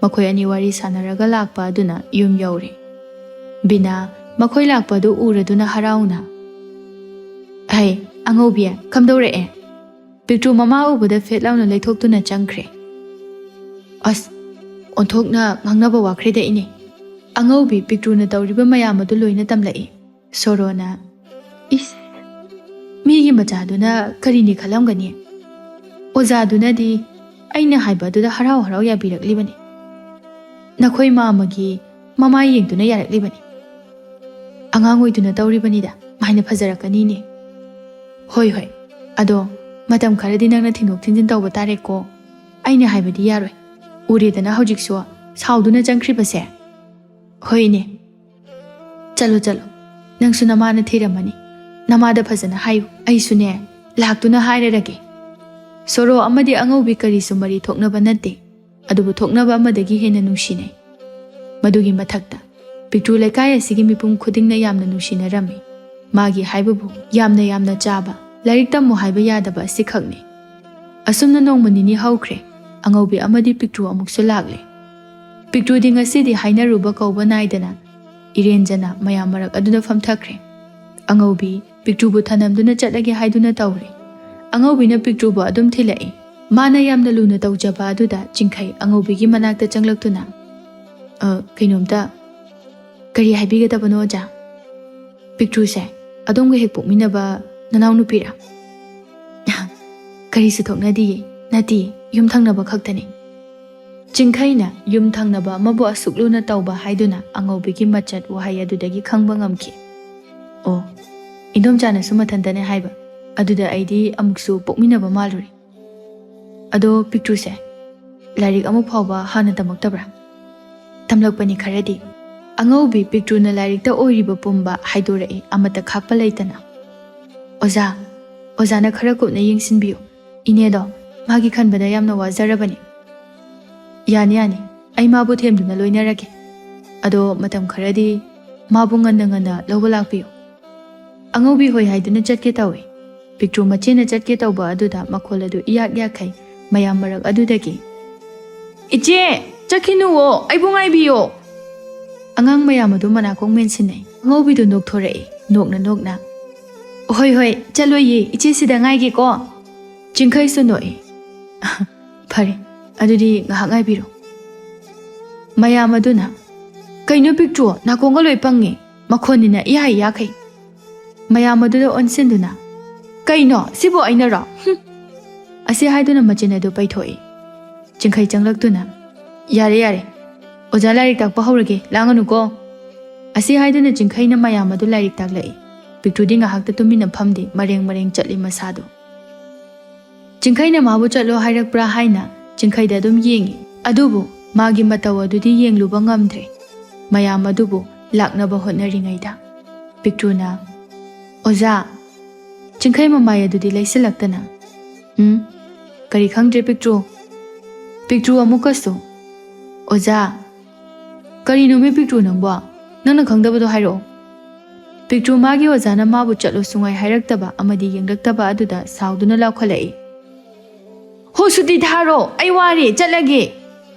ꯃꯈꯣꯏ ꯑꯅꯤ ꯋꯥꯔꯤ ꯁꯥꯟꯅꯔꯒ ꯂꯥꯛꯄ ꯑꯗꯨꯅ ꯌꯨꯝ ꯌꯧꯔꯦ꯫ ꯕꯤꯅꯥ ꯃꯈꯣꯏ ꯂꯥꯛꯄꯗꯨ ꯎꯔꯗꯨꯅ ꯍꯔꯥꯎꯅ, "ꯍꯩ, ꯑꯉꯧꯕꯤ, ꯀꯝꯗꯧꯔꯛꯑꯦ?" ꯄꯤꯛꯇ꯭ꯔꯨ ꯃꯃꯥ ꯎꯕꯗ ꯐꯦꯠ ꯂꯥꯎꯅ ꯂꯩꯊꯣꯛꯇꯨꯅ ꯆꯪꯈ꯭ꯔꯦ꯫ "ꯑꯁ, ꯑꯣꯟꯊꯣꯛꯅ ꯉꯥꯡꯅꯕ ꯋꯥꯈ꯭ꯔꯦꯗ ꯏꯅꯦ꯫" ꯑꯉꯧꯕꯤ ꯄꯤꯛꯇ꯭ꯔꯨꯅ ꯇꯧꯔꯤꯕ ꯃꯌꯥꯝ ꯑꯗꯨ ꯂꯣꯏꯅ ꯇꯝꯂꯛꯏ꯫ ꯁꯣꯔꯣꯅ, "ꯏꯁ, ꯃꯤꯒꯤ ꯃꯆꯥꯗꯨꯅ ꯀꯔꯤꯅꯤ ꯈꯜꯂꯝꯒꯅꯤ? ꯑꯣꯖꯥꯗꯨꯅꯗꯤ ꯑꯩꯅ ꯍꯥꯏꯕ ꯑꯗꯨꯗ ꯍꯔꯥꯎ ꯍꯔꯥꯎ ꯌꯥꯕꯤꯔꯛꯂꯤꯕꯅꯤ꯫ ꯅꯈꯣꯏ ꯃꯥꯃꯒꯤ ꯃꯃꯥꯏ ꯌꯦꯡꯗꯨꯅ ꯌꯥꯔꯛꯂꯤꯕꯅꯤ꯫ ꯑꯉꯥꯡ ꯑꯣꯏꯗꯨꯅ ꯇꯧꯔꯤꯕꯅꯤꯗ, ꯃꯥꯏꯅ ꯐꯖꯔꯛꯀꯅꯤꯅꯦ꯫" "ꯍꯣꯏ, ꯍꯣꯏ꯫ ꯑꯗꯣ ꯃꯇꯝ ꯈꯔꯗꯤ ꯅꯪꯅ ꯊꯤꯟꯗꯣꯛ ꯊꯤꯟꯖꯤꯟ ꯇꯧꯕ ꯇꯥꯔꯦꯀꯣ꯫ ꯑꯩꯅ ꯍꯥꯏꯕꯗꯤ ꯌꯥꯔꯣꯏ꯫ ꯎꯔꯦꯗꯅ ꯍꯧꯖꯤꯛꯁꯨ ꯁꯥꯎꯗꯨꯅ ꯆꯪꯈ꯭ꯔꯤꯕꯁꯦ꯫" "ꯍꯣꯏꯅꯦ꯫ ꯆꯠꯂꯣ, ꯆꯠꯂꯣ꯫ ꯅꯪꯁꯨ ꯅꯃꯥꯅ ꯊꯤꯔꯝꯃꯅꯤ꯫ ꯅꯃꯥꯗ ꯐꯖꯅ ꯍꯥꯏꯌꯨ꯫ ꯑꯩꯁꯨꯅꯦ, ꯂꯥꯛꯇꯨꯅ ꯍꯥꯏꯔꯔꯒꯦ꯫" ꯁꯣꯔꯣ ꯑꯃꯗꯤ ꯑꯉꯧꯕꯤ ꯀꯔꯤꯁꯨ ꯃꯔꯤ ꯊꯣꯛꯅꯕ ꯅꯠꯇꯦ꯫ ꯑꯗꯨꯕꯨ ꯊꯣꯛꯅꯕ ꯑꯃꯗꯒꯤ ꯍꯦꯟꯅ ꯅꯨꯡꯁꯤꯅꯩ꯫ ꯃꯗꯨꯒꯤ ꯃꯊꯛꯇ ꯄꯤꯛꯇ꯭ꯔꯨ ꯂꯩꯀꯥꯏ ꯑꯁꯤꯒꯤ ꯃꯤꯄꯨꯝ ꯈꯨꯗꯤꯡꯅ ꯌꯥꯝꯅ ꯅꯨꯡꯁꯤꯅꯔꯝꯃꯤ꯫ ꯃꯥꯒꯤ ꯍꯥꯏꯕꯕꯨ ꯌꯥꯝꯅ ꯌꯥꯝꯅ ꯆꯥꯕ, ꯂꯥꯏꯔꯤꯛ ꯇꯝꯃꯨ ꯍꯥꯏꯕ ꯌꯥꯗꯕ ꯑꯁꯤꯈꯛꯅꯤ꯫ ꯑꯁꯨꯝꯅ ꯅꯣꯡꯃ ꯅꯤꯅꯤ ꯍꯧꯈ꯭ꯔꯦ꯫ ꯑꯉꯧꯕꯤ ꯑꯃꯗꯤ ꯄꯤꯛꯇ꯭ꯔꯨ ꯑꯃꯨꯛꯁꯨ ꯂꯥꯛꯂꯦ꯫ ꯄꯤꯛꯇ꯭ꯔꯨꯗꯤ ꯉꯁꯤꯗꯤ ꯍꯥꯏꯅꯔꯨꯕ ꯀꯧꯕ ꯅꯥꯏꯗꯅ ꯏꯔꯦꯟꯖꯅ ꯃꯌꯥꯝ ꯃꯔꯛ ꯑꯗꯨꯗ ꯐꯝꯊꯈ꯭ꯔꯦ꯫ ꯑꯉꯧꯕꯤ ꯄꯤꯛꯇ꯭ꯔꯨꯕꯨ ꯊꯅꯝꯗꯨꯅ ꯆꯠꯂꯒꯦ ꯍꯥꯏꯗꯨꯅ ꯇꯧꯔꯦ꯫ ꯑꯉꯧꯕꯤꯅ ꯄꯤꯛꯇ꯭ꯔꯨꯕꯨ ꯑꯗꯨꯝ ꯊꯤꯜꯂꯛꯏ꯫ ꯃꯥꯅ ꯌꯥꯝꯅ ꯂꯨꯅ ꯇꯧꯖꯕ ꯑꯗꯨꯗ ꯆꯤꯡꯈꯩ ꯑꯉꯧꯕꯤꯒꯤ ꯃꯅꯥꯛꯇ ꯆꯪꯂꯛꯇꯨꯅ, "ꯑ, ꯀꯩꯅꯣꯝꯇ, ꯀꯔꯤ ꯍꯥꯏꯕꯤꯒꯗꯕꯅꯣ, ꯑꯣꯖꯥ?" "ꯄꯤꯛꯇ꯭ꯔꯨꯁꯦ ꯑꯗꯣꯝꯒ ꯍꯦꯛ ꯄꯣꯛꯃꯤꯟꯅꯕ ꯅꯅꯥꯎꯅꯨꯄꯤꯔꯥ?" "ꯀꯔꯤꯁꯨ ꯊꯣꯛꯅꯗꯤꯌꯦ, ꯅꯠꯇꯦ, ꯌꯨꯝ ꯊꯪꯅꯕ ꯈꯛꯇꯅꯤ꯫" ꯆꯤꯡꯈꯩꯅ ꯌꯨꯝ ꯊꯪꯅꯕ ꯑꯃꯕꯨ ꯑꯁꯨꯛ ꯂꯨꯅ ꯇꯧꯕ ꯍꯥꯏꯗꯨꯅ ꯑꯉꯧꯕꯤꯒꯤ ꯃꯆꯠ ꯋꯥꯍꯩ ꯑꯗꯨꯗꯒꯤ ꯈꯪꯕ ꯉꯝꯈꯤ꯫ "ꯑꯣ, ꯏꯟꯗꯣꯝꯆꯥꯅꯁꯨ ꯃꯊꯟꯇꯅꯦ ꯍꯥꯏꯕ, ꯑꯗꯨꯗ ꯑꯩꯗꯤ ꯑꯃꯨꯛꯁꯨ ꯄꯣꯛꯃꯤꯟꯅꯕ ꯃꯥꯜꯂꯨꯔꯦ꯫ ꯑꯗꯣ ꯄꯤꯛꯇ꯭ꯔꯨꯁꯦ, ꯂꯥꯏꯔꯤꯛ ꯑꯃ ꯐꯥꯎꯕ ꯍꯥꯟꯅ ꯇꯝꯃꯛꯇꯕ꯭ꯔꯥ?" "ꯇꯝꯂꯛꯄꯅꯤ ꯈꯔꯗꯤ꯫" ꯑꯉꯧꯕꯤ ꯄꯤꯛꯇ꯭ꯔꯨꯅ ꯂꯥꯏꯔꯤꯛꯇ ꯑꯣꯏꯔꯤꯕ ꯄꯨꯝꯕ ꯍꯥꯏꯗꯣꯔꯛꯏ, ꯑꯃꯠꯇ ꯈꯥꯛꯄ ꯂꯩꯇꯅ꯫ "ꯑꯣꯖꯥ, ꯑꯣꯖꯥꯅ ꯈꯔ ꯀꯨꯞꯅ ꯌꯦꯡꯁꯤꯟꯕꯤꯌꯨ꯫ ꯏꯅꯦꯗꯣ ꯃꯥꯒꯤ ꯈꯟꯕꯗ ꯌꯥꯝꯅ ꯋꯥꯖꯔꯕꯅꯤ꯫" "ꯌꯥꯅꯤ, ꯌꯥꯅꯤ, ꯑꯩ ꯃꯥꯕꯨ ꯊꯦꯝꯗꯨꯅ ꯂꯣꯏꯅꯔꯒꯦ꯫ ꯑꯗꯣ ꯃꯇꯝ ꯈꯔꯗꯤ ꯃꯥꯕꯨ ꯉꯟꯅ ꯉꯟꯅ ꯂꯧꯕ ꯂꯥꯛꯄꯤꯌꯨ꯫" ꯑꯉꯧꯕꯤ ꯍꯣꯏ ꯍꯥꯏꯗꯨꯅ ꯆꯠꯀꯦ ꯇꯧꯏ꯫ ꯄꯤꯛꯇ꯭ꯔꯨ ꯃꯆꯦꯅ ꯆꯠꯀꯦ ꯇꯧꯕ ꯑꯗꯨꯗ ꯃꯈꯣꯜ ꯑꯗꯨ ꯏꯌꯥꯛ ꯌꯥꯛꯈꯩ꯫ ꯃꯌꯥꯝ ꯃꯔꯛ ꯑꯗꯨꯗꯒꯤ, "ꯏꯆꯦ, ꯆꯠꯈꯤꯅꯨꯋꯣ, ꯑꯩꯕꯨ ꯉꯥꯏꯕꯤꯌꯣ꯫" ꯑꯉꯥꯡ ꯃꯌꯥꯝ ꯑꯗꯨ ꯃꯅꯥꯀꯣꯡ ꯃꯦꯟꯁꯤꯟꯅꯩ꯫ ꯑꯉꯧꯕꯤꯗꯨ ꯅꯣꯛꯊꯣꯔꯛꯏ, ꯅꯣꯛꯅ ꯅꯣꯛꯅ꯫ "ꯍꯣꯏ, ꯍꯣꯏ, ꯆꯠꯂꯣꯏꯌꯦ, ꯏꯆꯦ ꯁꯤꯗ ꯉꯥꯏꯒꯦꯀꯣ꯫" ꯆꯤꯡꯈꯩꯁꯨ ꯅꯣꯛꯏ꯫ "ꯐꯔꯦ, ꯑꯗꯨꯗꯤ ꯉꯥꯏꯍꯥꯛ ꯉꯥꯏꯕꯤꯔꯣ꯫" ꯃꯌꯥꯝ ꯑꯗꯨꯅ, "ꯀꯩꯅꯣ ꯄꯤꯛꯇ꯭ꯔꯨ, ꯅꯥꯀꯣꯡꯒ ꯂꯣꯏ ꯄꯪꯉꯦ, ꯃꯈꯣꯟꯅꯤꯅ ꯏꯌꯥ ꯌꯥꯈꯩ꯫" ꯃꯌꯥꯝ ꯑꯗꯨꯗ ꯑꯣꯟꯁꯤꯟꯗꯨꯅ, "ꯀꯩꯅꯣ, ꯁꯤꯕꯨ ꯑꯩꯅꯔꯣ? ꯍꯨꯝ!" ꯑꯁꯤ ꯍꯥꯏꯗꯨꯅ ꯃꯆꯤꯟ ꯑꯗꯨ ꯄꯩꯊꯣꯛꯏ꯫ ꯆꯤꯡꯈꯩ ꯆꯪꯂꯛꯇꯨꯅ, "ꯌꯥꯔꯦ, ꯌꯥꯔꯦ, ꯑꯣꯖꯥ ꯂꯥꯏꯔꯤꯛ ꯇꯥꯛꯄ ꯍꯧꯔꯒꯦ, ꯂꯥꯡꯒꯅꯨꯀꯣ꯫" ꯑꯁꯤ ꯍꯥꯏꯗꯨꯅ ꯆꯤꯡꯈꯩꯅ ꯃꯌꯥꯝ ꯑꯗꯨ ꯂꯥꯏꯔꯤꯛ ꯇꯥꯛꯂꯛꯏ꯫ ꯄꯤꯛꯇ꯭ꯔꯨꯗꯤ ꯉꯥꯏꯍꯥꯛꯇ ꯇꯨꯃꯤꯟꯅ ꯐꯝꯗꯦ, ꯃꯔꯦꯡ ꯃꯔꯦꯡ ꯆꯠꯂꯤ ꯃꯁꯥꯗꯣ꯫ ꯆꯤꯡꯈꯩꯅ ꯃꯥꯕꯨ ꯆꯠꯂꯣ ꯍꯥꯏꯔꯛꯄ꯭ꯔꯥ ꯍꯥꯏꯅ ꯆꯤꯡꯈꯩꯗ ꯑꯗꯨꯝ ꯌꯦꯡꯉꯤ꯫ ꯑꯗꯨꯕꯨ ꯃꯥꯒꯤ ꯃꯇꯧ ꯑꯗꯨꯗꯤ ꯌꯦꯡꯂꯨꯕ ꯉꯝꯗ꯭ꯔꯦ꯫ ꯃꯌꯥꯝ ꯑꯗꯨꯕꯨ ꯂꯥꯛꯅꯕ ꯍꯣꯠꯅꯔꯤꯉꯩꯗ ꯄꯤꯛꯇ꯭ꯔꯨꯅ, "ꯑꯣꯖꯥ!" ꯆꯤꯡꯈꯩ ꯃꯃꯥꯏ ꯑꯗꯨꯗꯤ ꯂꯩꯁꯤꯜꯂꯛꯇꯅ, "ꯎꯝ? ꯀꯔꯤ ꯈꯪꯗ꯭ꯔꯦ ꯄꯤꯛꯇ꯭ꯔꯨ?" ꯄꯤꯛꯇ꯭ꯔꯨ ꯑꯃꯨꯛꯀꯁꯨ, "ꯑꯣꯖꯥ!" "ꯀꯔꯤꯅꯣꯃꯤ ꯄꯤꯛꯇ꯭ꯔꯨ ꯅꯪꯕꯣ? ꯅꯪꯅ ꯈꯪꯗꯕꯗꯣ ꯍꯥꯏꯔꯛꯑꯣ꯫" ꯄꯤꯛꯇ꯭ꯔꯨ ꯃꯥꯒꯤ ꯑꯣꯖꯥꯅ ꯃꯥꯕꯨ ꯆꯠꯂꯣ ꯁꯨꯡꯍꯥꯏ ꯍꯥꯏꯔꯛꯇꯕ ꯑꯃꯗꯤ ꯌꯦꯡꯂꯛꯇꯕ ꯑꯗꯨꯗ ꯁꯥꯎꯗꯨꯅ ꯂꯥꯎꯈꯠꯂꯛꯏ, "ꯍꯣ, ꯁꯨꯇꯤ ꯊꯥꯔꯣ, ꯑꯩ ꯋꯥꯔꯦ, ꯆꯠꯂꯒꯦ꯫"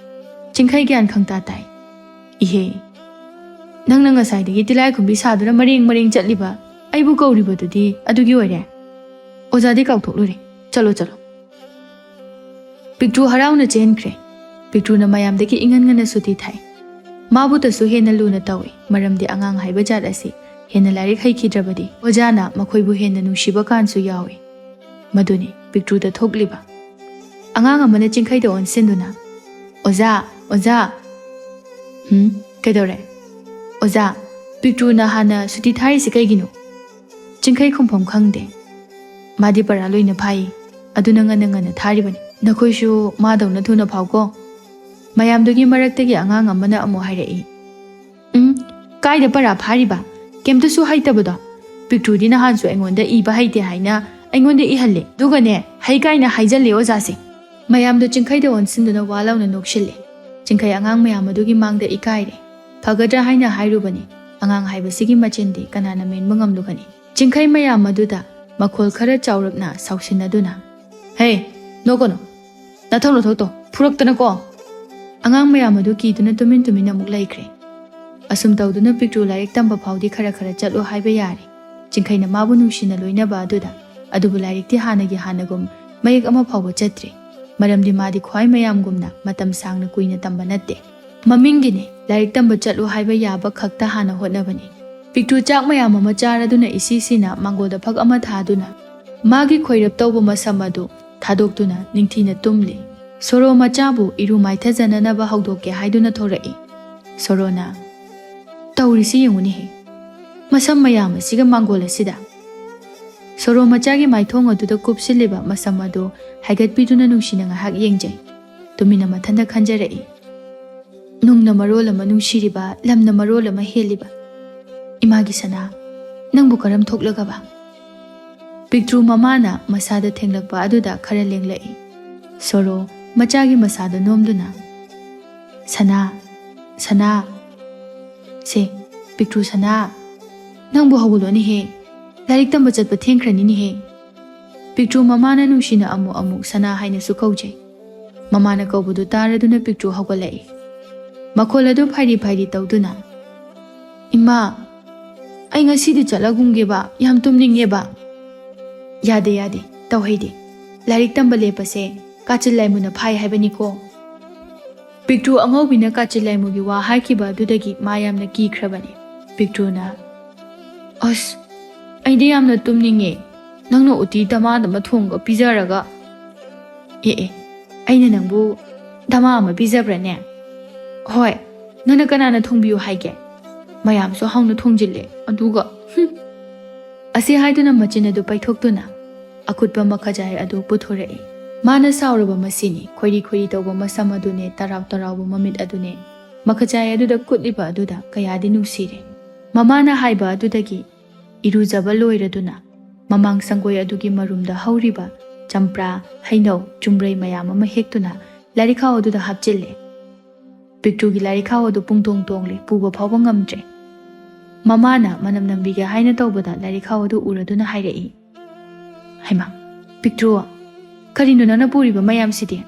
ꯆꯤꯡꯈꯩ ꯒ꯭ꯌꯥꯟ ꯈꯪꯇꯥ ꯇꯥꯏ꯫ "ꯏꯍꯦ, ꯅꯪꯅ ꯉꯁꯥꯏꯗꯒꯤ ꯇꯤꯂꯥꯏꯈꯨꯝꯕꯤ ꯁꯥꯗꯨꯅ ꯃꯔꯦꯡ ꯃꯔꯦꯡ ꯆꯠꯂꯤꯕ, ꯑꯩꯕꯨ ꯀꯧꯔꯤꯕꯗꯨꯗꯤ ꯑꯗꯨꯒꯤ ꯑꯣꯏꯔꯦ꯫ ꯑꯣꯖꯥꯗꯤ ꯀꯥꯎꯊꯣꯛꯂꯨꯔꯦ꯫ ꯆꯠꯂꯣ, ꯆꯠꯂꯣ꯫" ꯄꯤꯛꯇ꯭ꯔꯨ ꯍꯔꯥꯎꯅ ꯆꯦꯟꯈ꯭ꯔꯦ꯫ ꯄꯤꯛꯇ꯭ꯔꯨꯅ ꯃꯌꯥꯝꯗꯒꯤ ꯏꯉꯟ ꯉꯟꯅ ꯁꯨꯇꯤ ꯊꯥꯏ꯫ ꯃꯥꯕꯨꯇꯁꯨ ꯍꯦꯟꯅ ꯂꯨꯅ ꯇꯧꯏ, ꯃꯔꯝꯗꯤ ꯑꯉꯥꯡ ꯍꯥꯏꯕ ꯖꯥꯠ ꯑꯁꯤ ꯍꯦꯟꯅ ꯂꯥꯏꯔꯤꯛ ꯍꯩꯈꯤꯗ꯭ꯔꯕꯗꯤ ꯑꯣꯖꯥꯅ ꯃꯈꯣꯏꯕꯨ ꯍꯦꯟꯅ ꯅꯨꯡꯁꯤꯕ ꯀꯥꯟꯁꯨ ꯌꯥꯎꯏ꯫ ꯃꯗꯨꯅꯤ ꯄꯤꯛꯇ꯭ꯔꯨꯗ ꯊꯣꯛꯂꯤꯕ꯫ ꯑꯉꯥꯡ ꯑꯃꯅ ꯆꯤꯡꯈꯩꯗ ꯑꯣꯟꯁꯤꯟꯗꯨꯅ, "ꯑꯣꯖꯥ, ꯑꯣꯖꯥ!" "ꯍꯨꯝ, ꯀꯩꯗꯧꯔꯦ?" "ꯑꯣꯖꯥ, ꯄꯤꯛꯇ꯭ꯔꯨꯅ ꯍꯥꯟꯅ ꯁꯨꯇꯤ ꯊꯥꯔꯤꯁꯤ ꯀꯩꯒꯤꯅꯣ?" ꯆꯤꯡꯈꯩ ꯈꯨꯝꯐꯝ ꯈꯪꯗꯦ꯫ "ꯃꯥꯗꯤ ꯄꯔꯥ ꯂꯣꯏꯅ ꯐꯥꯏ, ꯑꯗꯨꯅ ꯉꯟꯅ ꯉꯟꯅ ꯊꯥꯔꯤꯕꯅꯤ꯫ ꯅꯈꯣꯏꯁꯨ ꯃꯥꯗꯧꯅ ꯊꯨꯅ ꯐꯥꯎꯀꯣ꯫" ꯃꯌꯥꯝꯗꯨꯒꯤ ꯃꯔꯛꯇꯒꯤ ꯑꯉꯥꯡ ꯑꯃꯅ ꯑꯃꯨꯛ ꯍꯥꯏꯔꯛꯏ, "ꯎꯝ, ꯀꯥꯏꯗ ꯄꯔꯥ ꯐꯥꯔꯤꯕ? ꯀꯩꯝꯇꯁꯨ ꯍꯩꯇꯕꯗꯣ꯫ ꯄꯤꯛꯇ꯭ꯔꯨꯗꯤ ꯅꯍꯥꯟꯁꯨ ꯑꯩꯉꯣꯟꯗ ꯏꯕ ꯍꯩꯇꯦ ꯍꯥꯏꯅ ꯑꯩꯉꯣꯟꯗ ꯏꯍꯜꯂꯦ꯫ ꯑꯗꯨꯒꯅꯦ, ꯍꯩ ꯀꯥꯏꯅ ꯍꯥꯏꯖꯜꯂꯦ ꯑꯣꯖꯥꯁꯦ꯫" ꯃꯌꯥꯝꯗꯣ ꯆꯤꯡꯈꯩꯗ ꯑꯣꯟꯁꯤꯟꯗꯨꯅ ꯋꯥ ꯂꯥꯎꯅ ꯅꯣꯛꯁꯤꯜꯂꯦ꯫ ꯆꯤꯡꯈꯩ ꯑꯉꯥꯡ ꯃꯌꯥꯝ ꯑꯗꯨꯒꯤ ꯃꯥꯡꯗ ꯏꯀꯥꯏꯔꯦ꯫ ꯐꯒꯗ꯭ꯔꯥ ꯍꯥꯏꯅ ꯍꯥꯏꯔꯨꯕꯅꯤ꯫ ꯑꯉꯥꯡ ꯍꯥꯏꯕꯁꯤꯒꯤ ꯃꯆꯤꯟꯗꯤ ꯀꯅꯥꯅ ꯃꯦꯟꯕ ꯉꯝꯂꯨꯒꯅꯤ? ꯆꯤꯡꯈꯩ ꯃꯌꯥꯝ ꯑꯗꯨꯗ ꯃꯈꯣꯜ ꯈꯔ ꯆꯥꯎꯔꯞꯅ ꯁꯥꯎꯁꯤꯟꯅꯗꯨꯅ, "ꯍꯦ, ꯅꯣꯛꯀꯅꯨ꯫ ꯅꯊꯧ ꯅꯊꯧ ꯇꯧ꯫ ꯐꯨꯔꯛꯇꯅꯀꯣ꯫" ꯑꯉꯥꯡ ꯃꯌꯥꯝ ꯑꯗꯨ ꯀꯤꯗꯨꯅ ꯇꯨꯃꯤꯟ ꯇꯨꯃꯤꯟ ꯑꯃꯨꯛ ꯂꯩꯈ꯭ꯔꯦ꯫ ꯑꯁꯨꯝ ꯇꯧꯗꯨꯅ ꯄꯤꯛꯇ꯭ꯔꯨ ꯂꯥꯏꯔꯤꯛ ꯇꯝꯕ ꯐꯥꯎꯗꯤ ꯈꯔ ꯈꯔ ꯆꯠꯂꯣ ꯍꯥꯏꯕ ꯌꯥꯔꯦ꯫ ꯆꯤꯡꯈꯩꯅ ꯃꯥꯕꯨ ꯅꯨꯡꯁꯤꯅ ꯂꯣꯏꯅꯕ ꯑꯗꯨꯗ꯫ ꯑꯗꯨꯕꯨ ꯂꯥꯏꯔꯤꯛꯇꯤ ꯍꯥꯟꯅꯒꯤ ꯍꯥꯟꯅꯒꯨꯝ ꯃꯌꯦꯛ ꯑꯃ ꯐꯥꯎꯕ ꯆꯠꯇ꯭ꯔꯦ꯫ ꯃꯔꯝꯗꯤ ꯃꯥꯗꯤ ꯈ꯭ꯋꯥꯏ ꯃꯌꯥꯝꯒꯨꯝꯅ ꯃꯇꯝ ꯁꯥꯡꯅ ꯀꯨꯏꯅ ꯇꯝꯕ ꯅꯠꯇꯦ꯫ ꯃꯃꯤꯡꯒꯤꯅꯤ ꯂꯥꯏꯔꯤꯛ ꯇꯝꯕ ꯆꯠꯂꯨ ꯍꯥꯏꯕ ꯌꯥꯕ ꯈꯛꯇ ꯍꯥꯟꯅ ꯍꯣꯠꯅꯕꯅꯤ꯫ ꯄꯤꯛꯇ꯭ꯔꯨ ꯆꯥꯛ ꯃꯌꯥꯝ ꯑꯃ ꯆꯥꯔꯗꯨꯅ ꯏꯁꯤꯁꯤꯅ ꯃꯥꯡꯒꯣꯜꯗ ꯐꯛ ꯑꯃ ꯊꯥꯗꯨꯅ ꯃꯥꯒꯤ ꯈꯣꯏꯔꯞ ꯇꯧꯕ ꯃꯁꯝ ꯑꯗꯨ ꯊꯥꯗꯣꯛꯇꯨꯅ ꯅꯤꯡꯊꯤꯅ ꯇꯨꯝꯂꯤ꯫ ꯁꯣꯔꯣ ꯃꯆꯥꯕꯨ ꯏꯔꯨ ꯃꯥꯏꯊꯖꯅꯅꯕ ꯍꯧꯗꯣꯛꯀꯦ ꯍꯥꯏꯗꯨꯅ ꯊꯣꯔꯛꯏ꯫ ꯁꯣꯔꯣꯅ, "ꯇꯧꯔꯤꯁꯤ ꯌꯦꯡꯉꯨꯅꯦꯍꯦ, ꯃꯁꯝ ꯃꯌꯥꯝ ꯑꯁꯤꯒ ꯃꯥꯡꯒꯣꯜ ꯑꯁꯤꯗ꯫" ꯁꯣꯔꯣ ꯃꯆꯥꯒꯤ ꯃꯥꯏꯊꯣꯡ ꯑꯗꯨꯗ ꯀꯨꯞꯁꯤꯜꯂꯤꯕ ꯃꯁꯝ ꯑꯗꯨ ꯍꯥꯏꯒꯠꯄꯤꯗꯨꯅ ꯅꯨꯡꯁꯤꯅ ꯉꯥꯏꯍꯥꯛ ꯌꯦꯡꯖꯩ꯫ ꯇꯨꯃꯤꯟꯅ ꯃꯊꯟꯇ ꯈꯟꯖꯔꯛꯏ, "ꯅꯨꯡꯅ ꯃꯔꯣꯜ ꯑꯃ ꯅꯨꯡꯁꯤꯔꯤꯕ, ꯂꯝꯅ ꯃꯔꯣꯜ ꯑꯃ ꯍꯦꯜꯂꯤꯕ꯫ ꯏꯃꯥꯒꯤ ꯁꯅꯥ, ꯅꯪꯕꯨ ꯀꯔꯝ ꯊꯣꯛꯂꯒꯕ?" ꯄꯤꯛꯇ꯭ꯔꯨ ꯃꯃꯥꯅ ꯃꯁꯥꯗ ꯊꯦꯡꯂꯛꯄ ꯑꯗꯨꯗ ꯈꯔ ꯂꯦꯡꯂꯛꯏ꯫ ꯁꯣꯔꯣ, ꯃꯆꯥꯒꯤ ꯃꯁꯥꯗ ꯅꯣꯝꯗꯨꯅ, "ꯁꯅꯥ, ꯁꯅꯥ, ꯁꯦ, ꯄꯤꯛꯇ꯭ꯔꯨ ꯁꯅꯥ, ꯅꯪꯕꯨ ꯍꯧꯒꯠꯂꯣꯅꯦꯍꯦ, ꯂꯥꯏꯔꯤꯛ ꯇꯝꯕ ꯆꯠꯄ ꯊꯦꯡꯈ꯭ꯔꯅꯤꯅꯦꯍꯦ꯫" ꯄꯤꯛꯇ꯭ꯔꯨ ꯃꯃꯥꯅ ꯅꯨꯡꯁꯤꯅ ꯑꯃꯨꯛ ꯑꯃꯨꯛ "ꯁꯅꯥ" ꯍꯥꯏꯅꯁꯨ ꯀꯧꯖꯩ꯫ ꯃꯃꯥꯅ ꯀꯧꯕꯗꯨ ꯇꯥꯔꯗꯨꯅ ꯄꯤꯛꯇ꯭ꯔꯨ ꯍꯧꯒꯠꯂꯛꯏ꯫ ꯃꯈꯣꯜ ꯑꯗꯨ ꯐꯥꯏꯔꯤ ꯐꯥꯏꯔꯤ ꯇꯧꯗꯨꯅ, "ꯏꯃꯥ, ꯑꯩ ꯉꯁꯤꯗꯤ ꯆꯠꯂꯒꯨꯝꯒꯦꯕ, ꯌꯥꯝ ꯇꯨꯝꯅꯤꯡꯉꯦꯕ꯫" "ꯌꯥꯗꯦ, ꯌꯥꯗꯦ, ꯇꯧꯍꯩꯗꯦ꯫ ꯂꯥꯏꯔꯤꯛ ꯇꯝꯕ ꯂꯦꯞꯄꯁꯦ ꯀꯥꯆꯤꯜ ꯂꯥꯏꯃꯨꯅ ꯐꯥꯏ ꯍꯥꯏꯕꯅꯤꯀꯣ꯫" ꯄꯤꯛꯇ꯭ꯔꯨ ꯑꯉꯧꯕꯤꯅ ꯀꯥꯆꯤꯜ ꯂꯥꯏꯃꯨꯒꯤ ꯋꯥ ꯍꯥꯏꯈꯤꯕ ꯑꯗꯨꯗꯒꯤ ꯃꯥ ꯌꯥꯝꯅ ꯀꯤꯈ꯭ꯔꯕꯅꯤ꯫ ꯄꯤꯛꯇ꯭ꯔꯨꯅ, "ꯑꯁ, ꯑꯩꯗꯤ ꯌꯥꯝꯅ ꯇꯨꯝꯅꯤꯡꯉꯦ, ꯅꯪꯅ ꯎꯇꯤ ꯗꯃꯥꯗ ꯑꯃ ꯊꯣꯡꯒ ꯄꯤꯖꯔꯒ꯫" "ꯑꯦ ꯑꯦ, ꯑꯩꯅ ꯅꯪꯕꯨ ꯗꯃꯥ ꯑꯃ ꯄꯤꯖꯕ꯭ꯔꯥꯅꯦ?" "ꯍꯣꯏ, ꯅꯪꯅ ꯀꯅꯥꯅ ꯊꯣꯡꯕꯤꯌꯨ ꯍꯥꯏꯒꯦ? ꯃꯌꯥꯝꯁꯨ ꯍꯥꯎꯅ ꯊꯣꯡꯖꯤꯜꯂꯦ, ꯑꯗꯨꯒ, ꯍꯨꯝ!" ꯑꯁꯤ ꯍꯥꯏꯗꯨꯅ ꯃꯆꯤꯟ ꯑꯗꯨ ꯄꯩꯊꯣꯛꯇꯨꯅ ꯑꯀꯨꯠꯄ ꯃꯈꯖꯥꯏ ꯑꯗꯨ ꯄꯨꯊꯣꯔꯛꯏ꯫ ꯃꯥꯅ ꯁꯥꯎꯔꯕ ꯃꯁꯤꯅꯤ, ꯈꯣꯏꯔꯤ ꯈꯣꯏꯔꯤ ꯇꯧꯕ ꯃꯁꯝ ꯑꯗꯨꯅꯦ, ꯇꯔꯥꯎ ꯇꯔꯥꯎꯕ ꯃꯃꯤꯠ ꯑꯗꯨꯅꯦ, ꯃꯈꯖꯥꯏ ꯑꯗꯨꯗ ꯀꯨꯠꯂꯤꯕ ꯑꯗꯨꯗ ꯀꯌꯥꯗꯤ ꯅꯨꯡꯁꯤꯔꯦ꯫ ꯃꯃꯥꯅ ꯍꯥꯏꯕ ꯑꯗꯨꯗꯒꯤ ꯏꯔꯨꯖꯕ ꯂꯣꯏꯔꯗꯨꯅ ꯃꯃꯥꯡ ꯁꯪꯒꯣꯏ ꯑꯗꯨꯒꯤ ꯃꯔꯨꯝꯗ ꯍꯧꯔꯤꯕ ꯆꯝꯄ꯭ꯔꯥ, ꯍꯩꯅꯧ, ꯆꯨꯝꯕ꯭ꯔꯩ ꯃꯌꯥꯝ ꯑꯃ ꯍꯦꯛꯇꯨꯅ ꯂꯥꯏꯔꯤꯛꯈꯥꯎ ꯑꯗꯨꯗ ꯍꯥꯞꯆꯤꯜꯂꯦ꯫ ꯄꯤꯛꯇ꯭ꯔꯨꯒꯤ ꯂꯥꯏꯔꯤꯛꯈꯥꯎ ꯑꯗꯨ ꯄꯨꯡꯇꯣꯡ ꯇꯣꯡꯂꯦ, ꯄꯨꯕ ꯐꯥꯎꯕ ꯉꯝꯗ꯭ꯔꯦ꯫ ꯃꯃꯥꯅ ꯃꯅꯝ ꯅꯝꯕꯤꯒꯦ ꯍꯥꯏꯅ ꯇꯧꯕꯗ ꯂꯥꯏꯔꯤꯛꯈꯥꯎ ꯑꯗꯨ ꯎꯔꯗꯨꯅ ꯍꯥꯏꯔꯛꯏ, "ꯍꯩꯃꯥ, ꯄꯤꯛꯇ꯭ꯔꯨ, ꯀꯔꯤꯅꯣ ꯅꯪꯅ ꯄꯨꯔꯤꯕ ꯃꯌꯥꯝꯁꯤꯗꯤ?"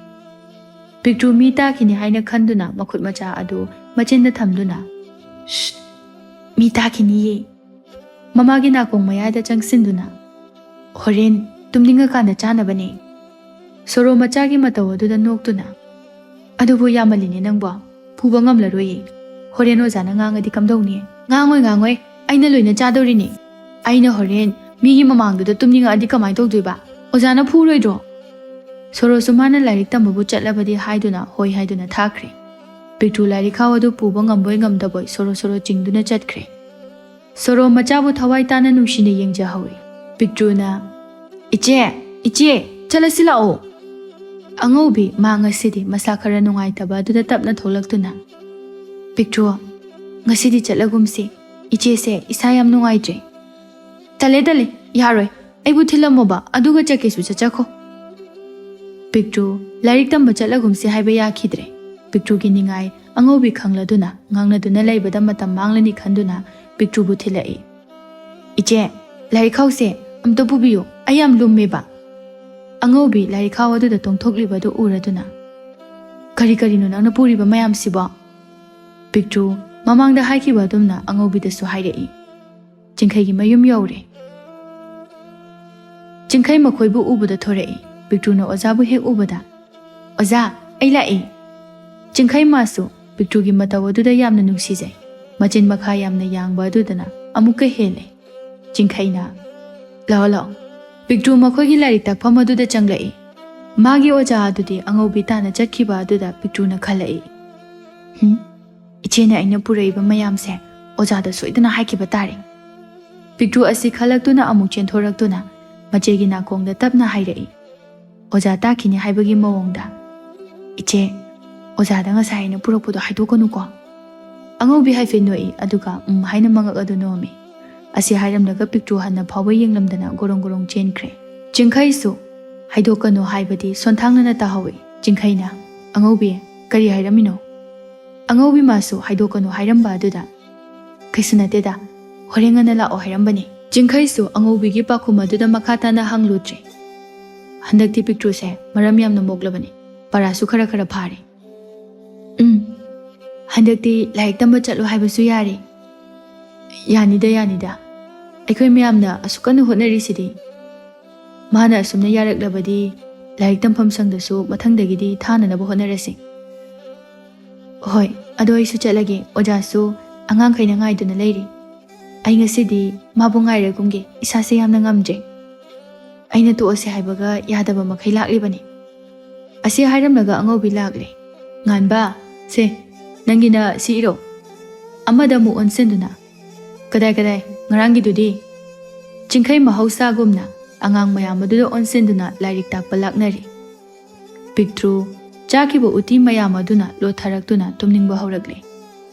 ꯄꯤꯛꯇ꯭ꯔꯨ ꯃꯤ ꯇꯥꯈꯤꯅꯤ ꯍꯥꯏꯅ ꯈꯟꯗꯨꯅ ꯃꯈꯨꯠ ꯃꯆꯥ ꯑꯗꯨ ꯃꯆꯤꯟꯗ ꯊꯝꯗꯨꯅ, "ꯁ꯭ꯁ, ꯃꯤ ꯇꯥꯈꯤꯅꯤꯌꯦ꯫" ꯃꯃꯥꯒꯤ ꯅꯥꯀꯣꯡ ꯃꯌꯥꯗ ꯆꯪꯁꯤꯟꯗꯨꯅ, "ꯍꯣꯔꯦꯟ ꯇꯨꯝꯅꯤꯡꯉꯀꯥꯟꯗ ꯆꯥꯅꯕꯅꯦ꯫" ꯁꯣꯔꯣ ꯃꯆꯥꯒꯤ ꯃꯇꯧ ꯑꯗꯨꯗ ꯅꯣꯛꯇꯨꯅ, "ꯑꯗꯨꯕꯨ ꯌꯥꯝꯃꯜꯂꯤꯅꯦ ꯅꯪꯕꯣ, ꯄꯨꯕ ꯉꯝꯂꯔꯣꯏꯌꯦ꯫ ꯍꯣꯔꯦꯟ ꯑꯣꯖꯥꯅ ꯉꯥꯡꯉꯗꯤ ꯀꯝꯗꯧꯅꯤ?" "ꯉꯥꯡꯉꯣꯏ, ꯉꯥꯡꯉꯣꯏ, ꯑꯩꯅ ꯂꯣꯏꯅ ꯆꯥꯗꯧꯔꯤꯅꯦ꯫ ꯑꯩꯅ ꯍꯣꯔꯦꯟ ꯃꯤꯒꯤ ꯃꯃꯥꯡꯗꯨꯗ ꯇꯨꯝꯅꯤꯡꯉꯛꯑꯗꯤ ꯀꯃꯥꯏꯅ ꯇꯧꯗꯣꯏꯕ? ꯑꯣꯖꯥꯅ ꯐꯨꯔꯣꯏꯗ꯭ꯔꯣ?" ꯁꯣꯔꯣꯁꯨ ꯃꯥꯅ ꯂꯥꯏꯔꯤꯛ ꯇꯝꯕꯕꯨ ꯆꯠꯂꯕꯗꯤ ꯍꯥꯏꯗꯨꯅ ꯍꯣꯏ ꯍꯥꯏꯗꯨꯅ ꯊꯥꯈ꯭ꯔꯦ꯫ ꯄꯤꯛꯇ꯭ꯔꯨ ꯂꯥꯏꯔꯤꯛꯈꯥꯎ ꯑꯗꯨ ꯄꯨꯕ ꯉꯝꯕꯣꯏ ꯉꯝꯗꯕꯣꯏ ꯁꯣꯔꯣ ꯁꯣꯔꯣ ꯆꯤꯡꯗꯨꯅ ꯆꯠꯈ꯭ꯔꯦ꯫ ꯁꯣꯔꯣ ꯃꯆꯥꯕꯨ ꯊꯋꯥꯏ ꯇꯥꯅ ꯅꯨꯡꯁꯤꯅ ꯌꯦꯡꯖꯍꯧꯏ꯫ ꯄꯤꯛꯇ꯭ꯔꯨꯅ, "ꯏꯆꯦ, ꯏꯆꯦ, ꯆꯠꯂꯁꯤ ꯂꯥꯛꯑꯣ꯫" ꯑꯉꯧꯕꯤ ꯃꯥ ꯉꯁꯤꯗꯤ ꯃꯁꯥ ꯈꯔ ꯅꯨꯡꯉꯥꯏꯇꯕ ꯑꯗꯨꯗ ꯇꯞꯅ ꯊꯣꯛꯂꯛꯇꯨꯅ, "ꯄꯤꯛꯇ꯭ꯔꯨ, ꯉꯁꯤꯗꯤ ꯆꯠꯂꯒꯨꯝꯁꯤ꯫ ꯏꯆꯦꯁꯦ ꯏꯁꯥ ꯌꯥꯝ ꯅꯨꯡꯉꯥꯏꯇ꯭ꯔꯦ꯫" "ꯇꯜꯂꯦ, ꯇꯜꯂꯦ, ꯌꯥꯔꯣꯏ꯫ ꯑꯩꯕꯨ ꯊꯤꯜꯂꯝꯃꯣꯕ, ꯑꯗꯨꯒ ꯆꯠꯀꯦꯁꯨ ꯆꯠꯆꯈꯣ꯫" ꯄꯤꯛꯇ꯭ꯔꯨ ꯂꯥꯏꯔꯤꯛ ꯇꯝꯕ ꯆꯠꯂꯒꯨꯝꯁꯤ ꯍꯥꯏꯕ ꯌꯥꯈꯤꯗ꯭ꯔꯦ꯫ ꯄꯤꯛꯇ꯭ꯔꯨꯒꯤ ꯅꯤꯡꯉꯥꯏ ꯑꯉꯧꯕꯤ ꯈꯪꯂꯗꯨꯅ ꯉꯥꯡꯅꯗꯨꯅ ꯂꯩꯕꯗ ꯃꯇꯝ ꯃꯥꯡꯂꯅꯤ ꯈꯟꯗꯨꯅ ꯄꯤꯛꯇ꯭ꯔꯨꯕꯨ ꯊꯤꯜꯂꯛꯏ꯫ "ꯏꯆꯦ, ꯂꯥꯏꯔꯤꯛ ꯈꯥꯎꯁꯦ ꯑꯝꯇ ꯄꯨꯕꯤꯌꯨ, ꯑꯩ ꯌꯥꯝ ꯂꯨꯝꯃꯦꯕ꯫" ꯑꯉꯧꯕꯤ ꯂꯥꯏꯔꯤꯛ ꯈꯥꯎ ꯑꯗꯨꯗ ꯇꯣꯡꯊꯣꯛꯂꯤꯕ ꯑꯗꯨ ꯎꯔꯗꯨꯅ, "ꯀꯔꯤ ꯀꯔꯤꯅꯣ ꯅꯪꯅ ꯄꯨꯔꯤꯕ ꯃꯌꯥꯝꯁꯤꯕꯣ?" ꯄꯤꯛꯇ꯭ꯔꯨ ꯃꯃꯥꯡꯗ ꯍꯥꯏꯈꯤꯕ ꯑꯗꯨꯝꯅ ꯑꯉꯧꯕꯤꯗꯁꯨ ꯍꯥꯏꯔꯛꯏ꯫ ꯆꯤꯡꯈꯩꯒꯤ ꯃꯌꯨꯝ ꯌꯧꯔꯦ꯫ ꯆꯤꯡꯈꯩ ꯃꯈꯣꯏꯕꯨ ꯎꯕꯗ ꯊꯣꯔꯛꯏ꯫ ꯄꯤꯛꯇ꯭ꯔꯨꯅ ꯑꯣꯖꯥꯕꯨ ꯍꯦꯛ ꯎꯕꯗ, "ꯑꯣꯖꯥ, ꯑꯩ ꯂꯥꯛꯏ꯫" ꯆꯤꯡꯈꯩ ꯃꯥꯁꯨ ꯄꯤꯛꯇ꯭ꯔꯨꯒꯤ ꯃꯇꯧ ꯑꯗꯨꯗ ꯌꯥꯝꯅ ꯅꯨꯡꯁꯤꯖꯩ꯫ ꯃꯆꯤꯟ ꯃꯈꯥ ꯌꯥꯝꯅ ꯌꯥꯡꯕ ꯑꯗꯨꯗꯅ ꯑꯃꯨꯛꯀ ꯍꯦꯜꯂꯦ꯫ ꯆꯤꯡꯈꯩꯅ, "ꯂꯥꯛꯑꯣ, ꯂꯥꯛꯑꯣ꯫" ꯄꯤꯛꯇ꯭ꯔꯨ ꯃꯈꯣꯏꯒꯤ ꯂꯥꯏꯔꯤꯛ ꯇꯥꯛꯐꯝ ꯑꯗꯨꯗ ꯆꯪꯂꯛꯏ꯫ ꯃꯥꯒꯤ ꯑꯣꯖꯥ ꯑꯗꯨꯗꯤ ꯑꯉꯧꯕꯤ ꯇꯥꯟꯅ ꯆꯠꯈꯤꯕ ꯑꯗꯨꯗ ꯄꯤꯛꯇ꯭ꯔꯨꯅ ꯈꯜꯂꯛꯏ꯫ "ꯍꯨꯝ, ꯏꯆꯦꯅ ꯑꯩꯅ ꯄꯨꯔꯛꯏꯕ ꯃꯌꯥꯝꯁꯦ ꯑꯣꯖꯥꯗ ꯁꯣꯏꯗꯅ ꯍꯥꯏꯈꯤꯕ ꯇꯥꯔꯦ꯫" ꯄꯤꯛꯇ꯭ꯔꯨ ꯑꯁꯤ ꯈꯜꯂꯛꯇꯨꯅ ꯑꯃꯨꯛ ꯆꯦꯟꯊꯣꯔꯛꯇꯨꯅ ꯃꯆꯦꯒꯤ ꯅꯥꯀꯣꯡꯗ ꯇꯞꯅ ꯍꯥꯏꯔꯛꯏ꯫ "ꯑꯣꯖꯥ ꯇꯥꯈꯤꯅꯤ ꯍꯥꯏꯕꯒꯤ ꯃꯑꯣꯡꯗ꯫" "ꯏꯆꯦ, ꯑꯣꯖꯥꯗ ꯉꯁꯥꯏ ꯑꯩꯅ ꯄꯨꯔꯛꯄꯗꯣ ꯍꯥꯏꯗꯣꯛꯀꯅꯨꯀꯣ꯫" ꯑꯉꯧꯕꯤ ꯍꯥꯏꯐꯦꯠ ꯅꯣꯛꯏ, ꯑꯗꯨꯒ "ꯎꯝ" ꯍꯥꯏꯅ ꯃꯉꯛ ꯑꯗꯨ ꯅꯣꯝꯃꯤ꯫ ꯑꯁꯤ ꯍꯥꯏꯔꯝꯂꯒ ꯄꯤꯛꯇ꯭ꯔꯨ ꯍꯟꯅ ꯐꯥꯎꯕ ꯌꯦꯡꯂꯝꯗꯅ ꯒꯣꯔꯣꯡ ꯒꯣꯔꯣꯡ ꯆꯦꯟꯈ꯭ꯔꯦ꯫ ꯆꯤꯡꯈꯩꯁꯨ ꯍꯥꯏꯗꯣꯛꯀꯅꯨ ꯍꯥꯏꯕꯗꯤ ꯁꯣꯟꯊꯥꯡꯅꯅ ꯇꯥꯍꯧꯏ꯫ ꯆꯤꯡꯈꯩꯅ, "ꯑꯉꯧꯕꯤ, ꯀꯔꯤ ꯍꯥꯏꯔꯝꯃꯤꯅꯣ?" ꯑꯉꯧꯕꯤ ꯃꯥꯁꯨ ꯍꯥꯏꯗꯣꯛꯀꯅꯨ ꯍꯥꯏꯔꯝꯕ ꯑꯗꯨꯗ, "ꯀꯩꯁꯨ ꯅꯠꯇꯦꯗ, ꯍꯣꯔꯦꯟ ꯉꯟꯅ ꯂꯥꯛꯑꯣ ꯍꯥꯏꯔꯝꯕꯅꯤ꯫" ꯆꯤꯡꯈꯩꯁꯨ ꯑꯉꯧꯕꯤꯒꯤ ꯄꯥꯎꯈꯨꯝ ꯑꯗꯨꯗ ꯃꯈꯥ ꯇꯥꯅ ꯍꯪꯂꯨꯗ꯭ꯔꯦ꯫ ꯍꯟꯗꯛꯇꯤ ꯄꯤꯛꯇ꯭ꯔꯨꯁꯦ ꯃꯔꯝ ꯌꯥꯝꯅ ꯃꯣꯛꯂꯕꯅꯤ, ꯄꯔꯥꯁꯨ ꯈꯔ ꯈꯔ ꯐꯥꯔꯦ꯫ "ꯎꯝ, ꯍꯟꯗꯛꯇꯤ ꯂꯥꯏꯔꯤꯛ ꯇꯝꯕ ꯆꯠꯂꯣ ꯍꯥꯏꯕꯁꯨ ꯌꯥꯔꯦ꯫" "ꯌꯥꯅꯤꯗ, ꯌꯥꯅꯤꯗ꯫ ꯑꯩꯈꯣꯏ ꯃꯌꯥꯝꯅ ꯑꯁꯨꯛ ꯀꯟꯅ ꯍꯣꯠꯅꯔꯤꯁꯤꯗꯤ꯫ ꯃꯥꯅ ꯑꯁꯨꯝꯅ ꯌꯥꯔꯛꯂꯕꯗꯤ ꯂꯥꯏꯔꯤꯛ ꯇꯝꯐꯝ ꯁꯪꯗꯁꯨ ꯃꯊꯪꯗꯒꯤꯗꯤ ꯊꯥꯅꯅꯕ ꯍꯣꯠꯅꯔꯁꯤ꯫" "ꯍꯣꯏ, ꯑꯗꯣ ꯑꯩꯁꯨ ꯆꯠꯂꯒꯦ꯫ ꯑꯣꯖꯥꯁꯨ ꯑꯉꯥꯡꯈꯩꯅ ꯉꯥꯏꯗꯨꯅ ꯂꯩꯔꯤ꯫ ꯑꯩ ꯉꯁꯤꯗꯤ ꯃꯥꯕꯨ ꯉꯥꯏꯔꯒꯨꯝꯒꯦ꯫ ꯏꯁꯥꯁꯦ ꯌꯥꯝꯅ ꯉꯝꯗ꯭ꯔꯦ꯫ ꯑꯩꯅ ꯇꯣꯛꯑꯁꯦ ꯍꯥꯏꯕꯒ ꯌꯥꯗꯕ ꯃꯈꯩ ꯂꯥꯛꯂꯤꯕꯅꯤ꯫" ꯑꯁꯤ ꯍꯥꯏꯔꯝꯂꯒ ꯑꯉꯧꯕꯤ ꯂꯥꯛꯂꯦ꯫ "ꯉꯥꯟꯕ, ꯁꯦ, ꯅꯪꯒꯤꯅ ꯁꯤ ꯏꯔꯣ꯫" ꯑꯃꯗ ꯑꯃꯨꯛ ꯑꯣꯟꯁꯤꯟꯗꯨꯅ, "ꯀꯗꯥꯏ ꯀꯗꯥꯏ, ꯉꯔꯥꯡꯒꯤꯗꯨꯗꯤ?" ꯆꯤꯡꯈꯩ ꯃꯍꯧꯁꯥꯒꯨꯝꯅ ꯑꯉꯥꯡ ꯃꯌꯥꯝ ꯑꯗꯨꯗ ꯑꯣꯟꯁꯤꯟꯗꯨꯅ ꯂꯥꯏꯔꯤꯛ ꯇꯥꯛꯄ ꯂꯥꯛꯅꯔꯤ꯫ ꯄꯤꯛꯇ꯭ꯔꯨ ꯆꯥꯈꯤꯕ ꯎꯇꯤ ꯃꯌꯥꯝ ꯑꯗꯨꯅ ꯂꯣꯠꯊꯔꯛꯇꯨꯅ ꯇꯨꯝꯅꯤꯡꯕ ꯍꯧꯔꯛꯂꯦ꯫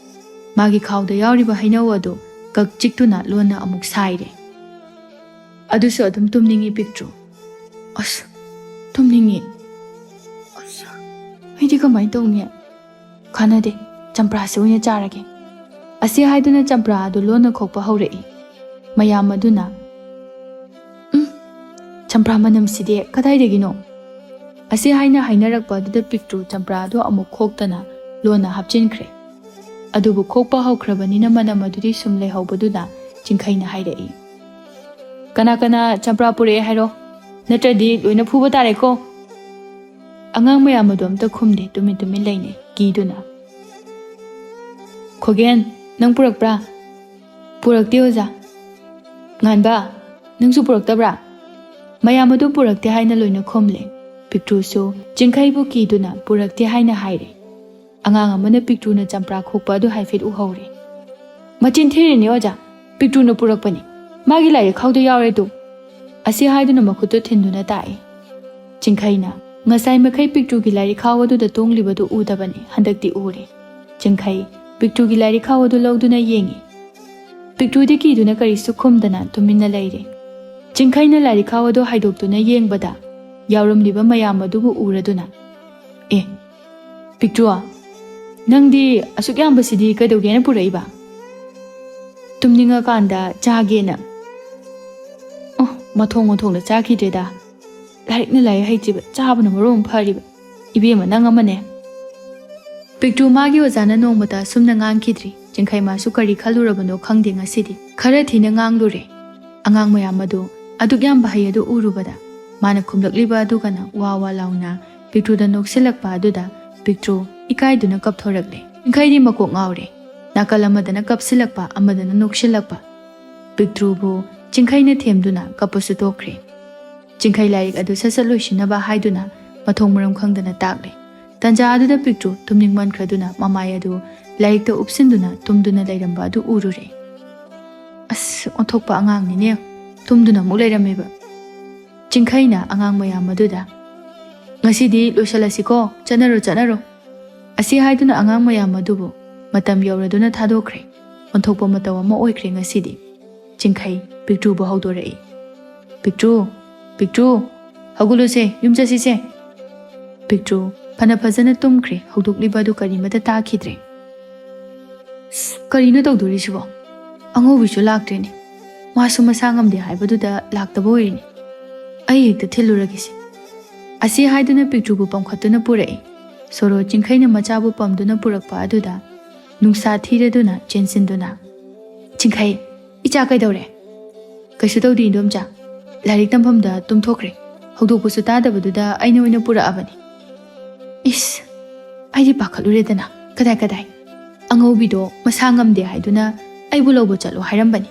ꯃꯥꯒꯤ ꯈꯥꯎꯗ ꯌꯥꯎꯔꯤꯕ ꯍꯩꯅꯧ ꯑꯗꯨ ꯀꯛ ꯆꯤꯛꯇꯨꯅ ꯂꯣꯟꯅ ꯑꯃꯨꯛ ꯁꯥꯏꯔꯦ꯫ ꯑꯗꯨꯁꯨ ꯑꯗꯨꯝ ꯇꯨꯝꯅꯤꯡꯏ ꯄꯤꯛꯇ꯭ꯔꯨ꯫ "ꯑꯁ, ꯇꯨꯝꯅꯤꯡꯏ꯫ ꯑꯩꯗꯤ ꯀꯃꯥꯏꯅ ꯇꯧꯅꯤ? ꯀꯥꯟꯅꯗꯦ, ꯆꯝꯄ꯭ꯔꯥꯁꯤ ꯑꯣꯏꯅ ꯆꯥꯔꯒꯦ꯫ ꯑꯁꯤ ꯍꯥꯏꯗꯨꯅ ꯆꯝꯄ꯭ꯔꯥ ꯑꯗꯨ ꯂꯣꯟꯅ ꯈꯣꯛꯄ ꯍꯧꯔꯛꯏ꯫ ꯃꯌꯥꯝ ꯑꯗꯨꯅ, "ꯎꯝ, ꯆꯝꯄ꯭ꯔꯥ ꯃꯅꯝꯁꯤꯗꯤ ꯀꯗꯥꯏꯗꯒꯤꯅꯣ?" ꯑꯁꯤ ꯍꯥꯏꯅ ꯍꯥꯏꯅꯔꯛꯄ ꯑꯗꯨꯗ ꯄꯤꯛꯇ꯭ꯔꯨ ꯆꯝꯄ꯭ꯔꯥ ꯑꯗꯨ ꯑꯃꯨꯛ ꯈꯣꯛꯇꯅ ꯂꯣꯟꯅ ꯍꯥꯞꯆꯤꯟꯈ꯭ꯔꯦ꯫ ꯑꯗꯨꯕꯨ ꯈꯣꯛꯄ ꯍꯧꯈ꯭ꯔꯕꯅꯤꯅ ꯃꯅꯝ ꯑꯗꯨꯗꯤ ꯁꯨꯝ ꯂꯩꯍꯧꯕꯗꯨꯗ ꯆꯤꯡꯈꯩꯅ ꯍꯥꯏꯔꯛꯏ, "ꯀꯅꯥ ꯀꯅꯥ ꯆꯝꯄ꯭ꯔꯥ ꯄꯨꯔꯛꯑꯦ ꯍꯥꯏꯔꯣ, ꯅꯠꯇ꯭ꯔꯗꯤ ꯂꯣꯏꯅ ꯐꯨꯕ ꯇꯥꯔꯦꯀꯣ!" ꯑꯉꯥꯡ ꯃꯌꯥꯝ ꯑꯗꯨ ꯑꯝꯇ ꯈꯨꯝꯗꯦ, ꯇꯨꯃꯤꯟ ꯇꯨꯃꯤꯟ ꯂꯩꯅꯩ, ꯀꯤꯗꯨꯅ꯫ "ꯈꯣꯒꯦꯟ, ꯅꯪ ꯄꯨꯔꯛꯄ꯭ꯔꯥ?" "ꯄꯨꯔꯛꯇꯦ, ꯑꯣꯖꯥ꯫" "ꯉꯥꯟꯕ, ꯅꯪꯁꯨ ꯄꯨꯔꯛꯇꯕ꯭ꯔꯥ?" ꯃꯌꯥꯝ ꯑꯗꯨ ꯄꯨꯔꯛꯇꯦ ꯍꯥꯏꯅ ꯂꯣꯏꯅ ꯈꯨꯝꯂꯦ꯫ ꯄꯤꯛꯇ꯭ꯔꯨꯁꯨ ꯆꯤꯡꯈꯩꯕꯨ ꯀꯤꯗꯨꯅ ꯄꯨꯔꯛꯇꯦ ꯍꯥꯏꯅ ꯍꯥꯏꯔꯦ꯫ ꯑꯉꯥꯡ ꯑꯃꯅ ꯄꯤꯛꯇ꯭ꯔꯨꯅ ꯆꯝꯄ꯭ꯔꯥ ꯈꯣꯛꯄ ꯑꯗꯨ ꯍꯥꯏꯐꯦꯠ ꯎꯍꯧꯔꯦ꯫ "ꯃꯆꯤꯟ ꯊꯤꯔꯤꯅꯤ, ꯑꯣꯖꯥ꯫ ꯄꯤꯛꯇ꯭ꯔꯨꯅ ꯄꯨꯔꯛꯄꯅꯤ꯫ ꯃꯥꯒꯤ ꯂꯥꯏꯔꯤꯛ ꯈꯥꯎꯗ ꯌꯥꯎꯔꯦ ꯑꯗꯨ꯫" ꯑꯁꯤ ꯍꯥꯏꯗꯨꯅ ꯃꯈꯨꯠꯇꯨ ꯊꯤꯟꯗꯨꯅ ꯇꯥꯛꯏ꯫ ꯆꯤꯡꯈꯩꯅ, "ꯉꯁꯥꯏ ꯃꯈꯩ ꯄꯤꯛꯇ꯭ꯔꯨꯒꯤ ꯂꯥꯏꯔꯤꯛ ꯈꯥꯎ ꯑꯗꯨꯗ ꯇꯣꯡꯂꯤꯕꯗꯨ ꯎꯗꯕꯅꯤ, ꯍꯟꯗꯛꯇꯤ ꯎꯔꯦ꯫" ꯆꯤꯡꯈꯩ ꯄꯤꯛꯇ꯭ꯔꯨꯒꯤ ꯂꯥꯏꯔꯤꯛ ꯈꯥꯎ ꯑꯗꯨ ꯂꯧꯗꯨꯅ ꯌꯦꯡꯉꯤ꯫ ꯄꯤꯛꯇ꯭ꯔꯨꯗꯤ ꯀꯤꯗꯨꯅ ꯀꯔꯤꯁꯨ ꯈꯨꯝꯗꯅ ꯇꯨꯃꯤꯟꯅ ꯂꯩꯔꯦ꯫ ꯆꯤꯡꯈꯩꯅ ꯂꯥꯏꯔꯤꯛ ꯈꯥꯎ ꯑꯗꯨ ꯍꯥꯏꯗꯣꯛꯇꯨꯅ ꯌꯦꯡꯕꯗ, ꯌꯥꯎꯔꯝꯂꯤꯕ ꯃꯌꯥꯝ ꯑꯗꯨꯕꯨ ꯎꯔꯗꯨꯅ, "ꯑꯦ, ꯄꯤꯛꯇ꯭ꯔꯨ, ꯅꯪꯗꯤ ꯑꯁꯨꯛ ꯌꯥꯝꯕꯁꯤꯗꯤ ꯀꯩꯗꯧꯒꯦꯅ ꯄꯨꯔꯛꯏꯕ?" "ꯇꯨꯝꯅꯤꯡꯉꯀꯥꯟꯗ ꯆꯥꯒꯦꯅ꯫" "ꯑꯣ, ꯃꯊꯣꯡ ꯃꯊꯣꯡꯗ ꯆꯥꯈꯤꯗ꯭ꯔꯦꯗ꯫ ꯂꯥꯏꯔꯤꯛꯅ ꯂꯥꯏꯔꯤꯛ ꯍꯩꯇ꯭ꯔꯤꯕ, ꯆꯥꯕꯅ ꯃꯔꯣꯟ ꯑꯃ ꯐꯔꯤꯕ꯫ ꯏꯕꯦꯝꯃ, ꯅꯪ ꯑꯃꯅꯦ꯫" ꯄꯤꯛꯇ꯭ꯔꯨ ꯃꯥꯒꯤ ꯑꯣꯖꯥꯅ ꯅꯣꯡꯃꯇ ꯑꯁꯨꯝꯅ ꯉꯥꯡꯈꯤꯗ꯭ꯔꯤ꯫ ꯆꯤꯡꯈꯩ ꯃꯥꯁꯨ ꯀꯔꯤ ꯈꯜꯂꯨꯔꯕꯅꯣ ꯈꯪꯗꯦ, ꯉꯁꯤꯗꯤ ꯈꯔ ꯊꯤꯅ ꯉꯥꯡꯂꯨꯔꯦ꯫ ꯑꯉꯥꯡ ꯃꯌꯥꯝ ꯑꯗꯨ ꯑꯗꯨꯛ ꯌꯥꯝꯕ ꯍꯩ ꯑꯗꯨ ꯎꯔꯨꯕꯗ, ꯃꯥꯅ ꯈꯨꯝꯂꯛꯂꯤꯕ ꯑꯗꯨꯒꯅ ꯋꯥ ꯋꯥ ꯂꯥꯎꯅ ꯄꯤꯛꯇ꯭ꯔꯨꯗ ꯅꯣꯛꯁꯤꯜꯂꯛꯄ ꯑꯗꯨꯗ ꯄꯤꯛꯇ꯭ꯔꯨ ꯏꯀꯥꯏꯗꯨꯅ ꯀꯞꯊꯣꯔꯛꯂꯦ꯫ ꯆꯤꯡꯈꯩꯗꯤ ꯃꯀꯣꯛ ꯉꯥꯎꯔꯦ꯫ ꯅꯥꯀꯜ ꯑꯃꯗꯅ ꯀꯞꯁꯤꯜꯂꯛꯄ, ꯑꯃꯗꯅ ꯅꯣꯛꯁꯤꯜꯂꯛꯄ꯫ ꯄꯤꯛꯇ꯭ꯔꯨꯕꯨ ꯆꯤꯡꯈꯩꯅ ꯊꯦꯝꯗꯨꯅ ꯀꯞꯄꯁꯨ ꯇꯣꯛꯈ꯭ꯔꯦ꯫ ꯆꯤꯡꯈꯩ ꯂꯥꯏꯔꯤꯛ ꯑꯗꯨ ꯁꯠ ꯁꯠ ꯂꯣꯏꯁꯤꯟꯅꯕ ꯍꯥꯏꯗꯨꯅ ꯃꯊꯣꯡ ꯃꯔꯝ ꯈꯪꯗꯅ ꯇꯥꯛꯂꯦ꯫ ꯇꯟꯖꯥ ꯑꯗꯨꯗ ꯄꯤꯛꯇ꯭ꯔꯨ ꯇꯨꯝꯅꯤꯡꯃꯟꯈ꯭ꯔꯗꯨꯅ ꯃꯃꯥꯏ ꯑꯗꯨ ꯂꯥꯏꯔꯤꯛꯇ ꯎꯞꯁꯤꯟꯗꯨꯅ ꯇꯨꯝꯗꯨꯅ ꯂꯩꯔꯝꯕ ꯑꯗꯨ ꯎꯔꯨꯔꯦ꯫ "ꯑꯁ, ꯑꯣꯟꯊꯣꯛꯄ ꯑꯉꯥꯡꯅꯤꯅꯦ, ꯇꯨꯝꯗꯨꯅ ꯑꯃꯨꯛ ꯂꯩꯔꯝꯃꯦꯕ꯫" ꯆꯤꯡꯈꯩꯅ ꯑꯉꯥꯡ ꯃꯌꯥꯝ ꯑꯗꯨꯗ, "ꯉꯁꯤꯗꯤ ꯂꯣꯏꯁꯤꯜꯂꯁꯤꯀꯣ, ꯆꯠꯅꯔꯣ, ꯆꯠꯅꯔꯣ꯫" ꯑꯁꯤ ꯍꯥꯏꯗꯨꯅ ꯑꯉꯥꯡ ꯃꯌꯥꯝ ꯑꯗꯨꯕꯨ ꯃꯇꯝ ꯌꯧꯔꯗꯨꯅ ꯊꯥꯗꯣꯛꯈ꯭ꯔꯦ꯫ ꯑꯣꯟꯊꯣꯛꯄ ꯃꯇꯧ ꯑꯃ ꯑꯣꯏꯈ꯭ꯔꯦ ꯉꯁꯤꯗꯤ꯫ ꯆꯤꯡꯈꯩ ꯄꯤꯛꯇ꯭ꯔꯨꯕꯨ ꯍꯧꯗꯣꯔꯛꯏ꯫ "ꯄꯤꯛꯇ꯭ꯔꯨ, ꯄꯤꯛꯇ꯭ꯔꯨ, ꯍꯧꯒꯠꯂꯨꯁꯦ, ꯌꯨꯝ ꯆꯠꯁꯤꯁꯦ꯫" ꯄꯤꯛꯇ꯭ꯔꯨ ꯐꯅ ꯐꯖꯅ ꯇꯨꯝꯈ꯭ꯔꯦ꯫ ꯍꯧꯗꯣꯛꯂꯤꯕ ꯑꯗꯨ ꯀꯔꯤꯃꯠꯇ ꯇꯥꯈꯤꯗ꯭ꯔꯦ꯫ "ꯑꯁ, ꯀꯔꯤꯅꯣ ꯇꯧꯗꯣꯔꯤꯁꯤꯕꯣ? ꯑꯉꯧꯕꯤꯁꯨ ꯂꯥꯛꯇ꯭ꯔꯦꯅꯦ꯫ ꯃꯥꯁꯨ ꯃꯁꯥ ꯉꯝꯗꯦ ꯍꯥꯏꯕꯗꯨꯗ ꯂꯥꯛꯇꯕ ꯑꯣꯏꯔꯦꯅꯦ꯫ ꯑꯩ ꯍꯦꯛꯇ ꯊꯤꯜꯂꯨꯔꯒꯦꯁꯦ"꯫ ꯑꯁꯤ ꯍꯥꯏꯗꯨꯅ ꯄꯤꯛꯇ꯭ꯔꯨꯕꯨ ꯄꯝꯈꯠꯇꯨꯅ ꯄꯨꯔꯛꯏ꯫ ꯁꯣꯔꯣ ꯆꯤꯡꯈꯩꯅ ꯃꯆꯥꯕꯨ ꯄꯝꯗꯨꯅ ꯄꯨꯔꯛꯄ ꯑꯗꯨꯗ ꯅꯨꯡꯁꯥ ꯊꯤꯔꯗꯨꯅ ꯆꯦꯟꯁꯤꯟꯗꯨꯅ, "ꯆꯤꯡꯈꯩ, ꯏꯆꯥ ꯀꯩꯗꯧꯔꯦ?" "ꯀꯩꯁꯨ ꯇꯧꯗꯦ ꯏꯟꯗꯣꯝꯆꯥ, ꯂꯥꯏꯔꯤꯛ ꯇꯝꯐꯝꯗ ꯇꯨꯝꯊꯣꯛꯈ꯭ꯔꯦ꯫ ꯍꯧꯗꯣꯛꯄꯁꯨ ꯇꯥꯗꯕꯗꯨꯗ ꯑꯩꯅ ꯑꯣꯏꯅ ꯄꯨꯔꯛꯑꯕꯅꯤ"꯫ "ꯏꯁ, ꯑꯩꯗꯤ ꯄꯥꯈꯠꯂꯨꯔꯦꯗꯅ꯫ ꯀꯗꯥꯏ ꯀꯗꯥꯏ? ꯑꯉꯧꯕꯤꯗꯣ ꯃꯁꯥ ꯉꯝꯗꯦ ꯍꯥꯏꯗꯨꯅ ꯑꯩꯕꯨ ꯂꯧꯕ ꯆꯠꯂꯣ ꯍꯥꯏꯔꯝꯕꯅꯤ꯫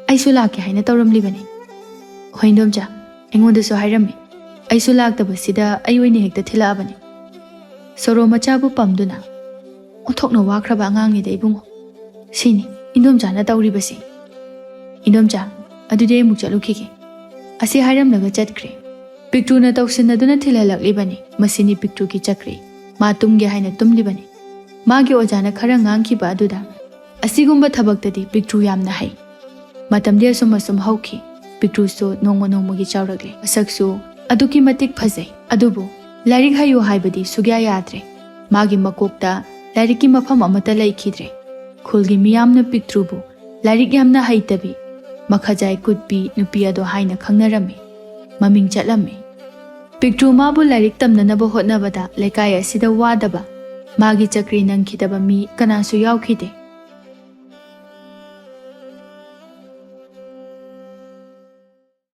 ꯑꯩꯁꯨ ꯂꯥꯛꯀꯦ ꯍꯥꯏꯅ ꯇꯧꯔꯝꯂꯤꯕꯅꯤ"꯫ "ꯍꯣꯏ ꯏꯟꯗꯣꯝꯆꯥ, ꯑꯩꯉꯣꯟꯗꯁꯨ ꯍꯥꯏꯔꯝꯃꯤ꯫ ꯑꯩꯁꯨ ꯂꯥꯛꯇꯕꯁꯤꯗ ꯑꯩ ꯑꯣꯏꯅ ꯍꯦꯛꯇ ꯊꯤꯜꯂꯛꯑꯕꯅꯤ"꯫ ꯁꯣꯔꯣ ꯃꯆꯥꯕꯨ ꯄꯝꯗꯨꯅ, "ꯑꯣꯟꯊꯣꯛꯅ ꯋꯥꯈ꯭ꯔꯕ ꯑꯉꯥꯡꯅꯤꯗ ꯏꯕꯨꯡꯉꯣ꯫ ꯁꯤꯅꯤ ꯏꯟꯗꯣꯝꯆꯥꯅ ꯇꯧꯔꯤꯕꯁꯤ꯫ ꯏꯟꯗꯣꯝꯆꯥ, ꯑꯗꯨꯗꯤ ꯑꯩ ꯑꯃꯨꯛ ꯆꯠꯂꯨꯈꯤꯒꯦ"꯫ ꯑꯁꯤ ꯍꯥꯏꯔꯝꯂꯒ ꯆꯠꯈ꯭ꯔꯦ꯫ ꯄꯤꯛꯇ꯭ꯔꯨꯅ ꯇꯧꯁꯤꯟꯅꯗꯨꯅ ꯊꯤꯜꯍꯜꯂꯛꯂꯤꯕꯅꯤ꯫ ꯃꯁꯤꯅꯤ ꯄꯤꯛꯇ꯭ꯔꯨꯒꯤ ꯆꯀ꯭ꯔꯤ꯫ ꯃꯥ ꯇꯨꯝꯒꯦ ꯍꯥꯏꯅ ꯇꯨꯝꯂꯤꯕꯅꯤ꯫ ꯃꯥꯒꯤ ꯑꯣꯖꯥꯅ ꯈꯔ ꯉꯥꯡꯈꯤꯕ ꯑꯗꯨꯗ, "ꯑꯁꯤꯒꯨꯝꯕ ꯊꯕꯛꯇꯗꯤ ꯄꯤꯛꯇ꯭ꯔꯨ ꯌꯥꯝꯅ ꯍꯩ"꯫ ꯃꯇꯝꯗꯤ ꯑꯁꯨꯝ ꯑꯁꯨꯝ ꯍꯧꯈꯤ꯫ ꯄꯤꯛꯇ꯭ꯔꯨꯁꯨ ꯅꯣꯡꯃ ꯅꯣꯡꯃꯒꯤ ꯆꯥꯎꯔꯛꯂꯦ꯫ ꯃꯁꯛꯁꯨ ꯑꯗꯨꯛꯀꯤ ꯃꯇꯤꯛ ꯐꯖꯩ꯫ ꯑꯗꯨꯕꯨ ꯂꯥꯏꯔꯤꯛ ꯍꯩꯌꯨ ꯍꯥꯏꯕꯗꯤ ꯁꯨꯛꯌꯥ ꯌꯥꯗ꯭ꯔꯦ꯫ ꯃꯥꯒꯤ ꯃꯀꯣꯛꯇ ꯂꯥꯏꯔꯤꯛꯀꯤ ꯃꯐꯝ ꯑꯃꯠꯇ ꯂꯩꯈꯤꯗ꯭ꯔꯦ꯫ ꯈꯨꯜꯒꯤ ꯃꯤꯌꯥꯝꯅ ꯄꯤꯛꯇ꯭ꯔꯨꯕꯨ ꯂꯥꯏꯔꯤꯛ ꯌꯥꯝꯅ ꯍꯩꯇꯕꯤ, ꯃꯈꯥꯖꯥꯏ ꯀꯨꯠꯄꯤ ꯅꯨꯄꯤ ꯑꯗꯣ ꯍꯥꯏꯅ ꯈꯪꯅꯔꯝꯃꯤ꯫ ꯃꯃꯤꯡ ꯆꯠꯂꯝꯃꯤ꯫ ꯄꯤꯛꯇ꯭ꯔꯨ ꯃꯥꯕꯨ ꯂꯥꯏꯔꯤꯛ ꯇꯝꯅꯅꯕ ꯍꯣꯠꯅꯕꯗ ꯂꯩꯀꯥꯏ ꯑꯁꯤꯗ ꯋꯥꯗꯕ, ꯃꯥꯒꯤ ꯆꯀ꯭ꯔꯤ ꯅꯪꯈꯤꯗꯕ ꯃꯤ ꯀꯅꯥꯁꯨ ꯌꯥꯎꯈꯤꯗꯦ꯫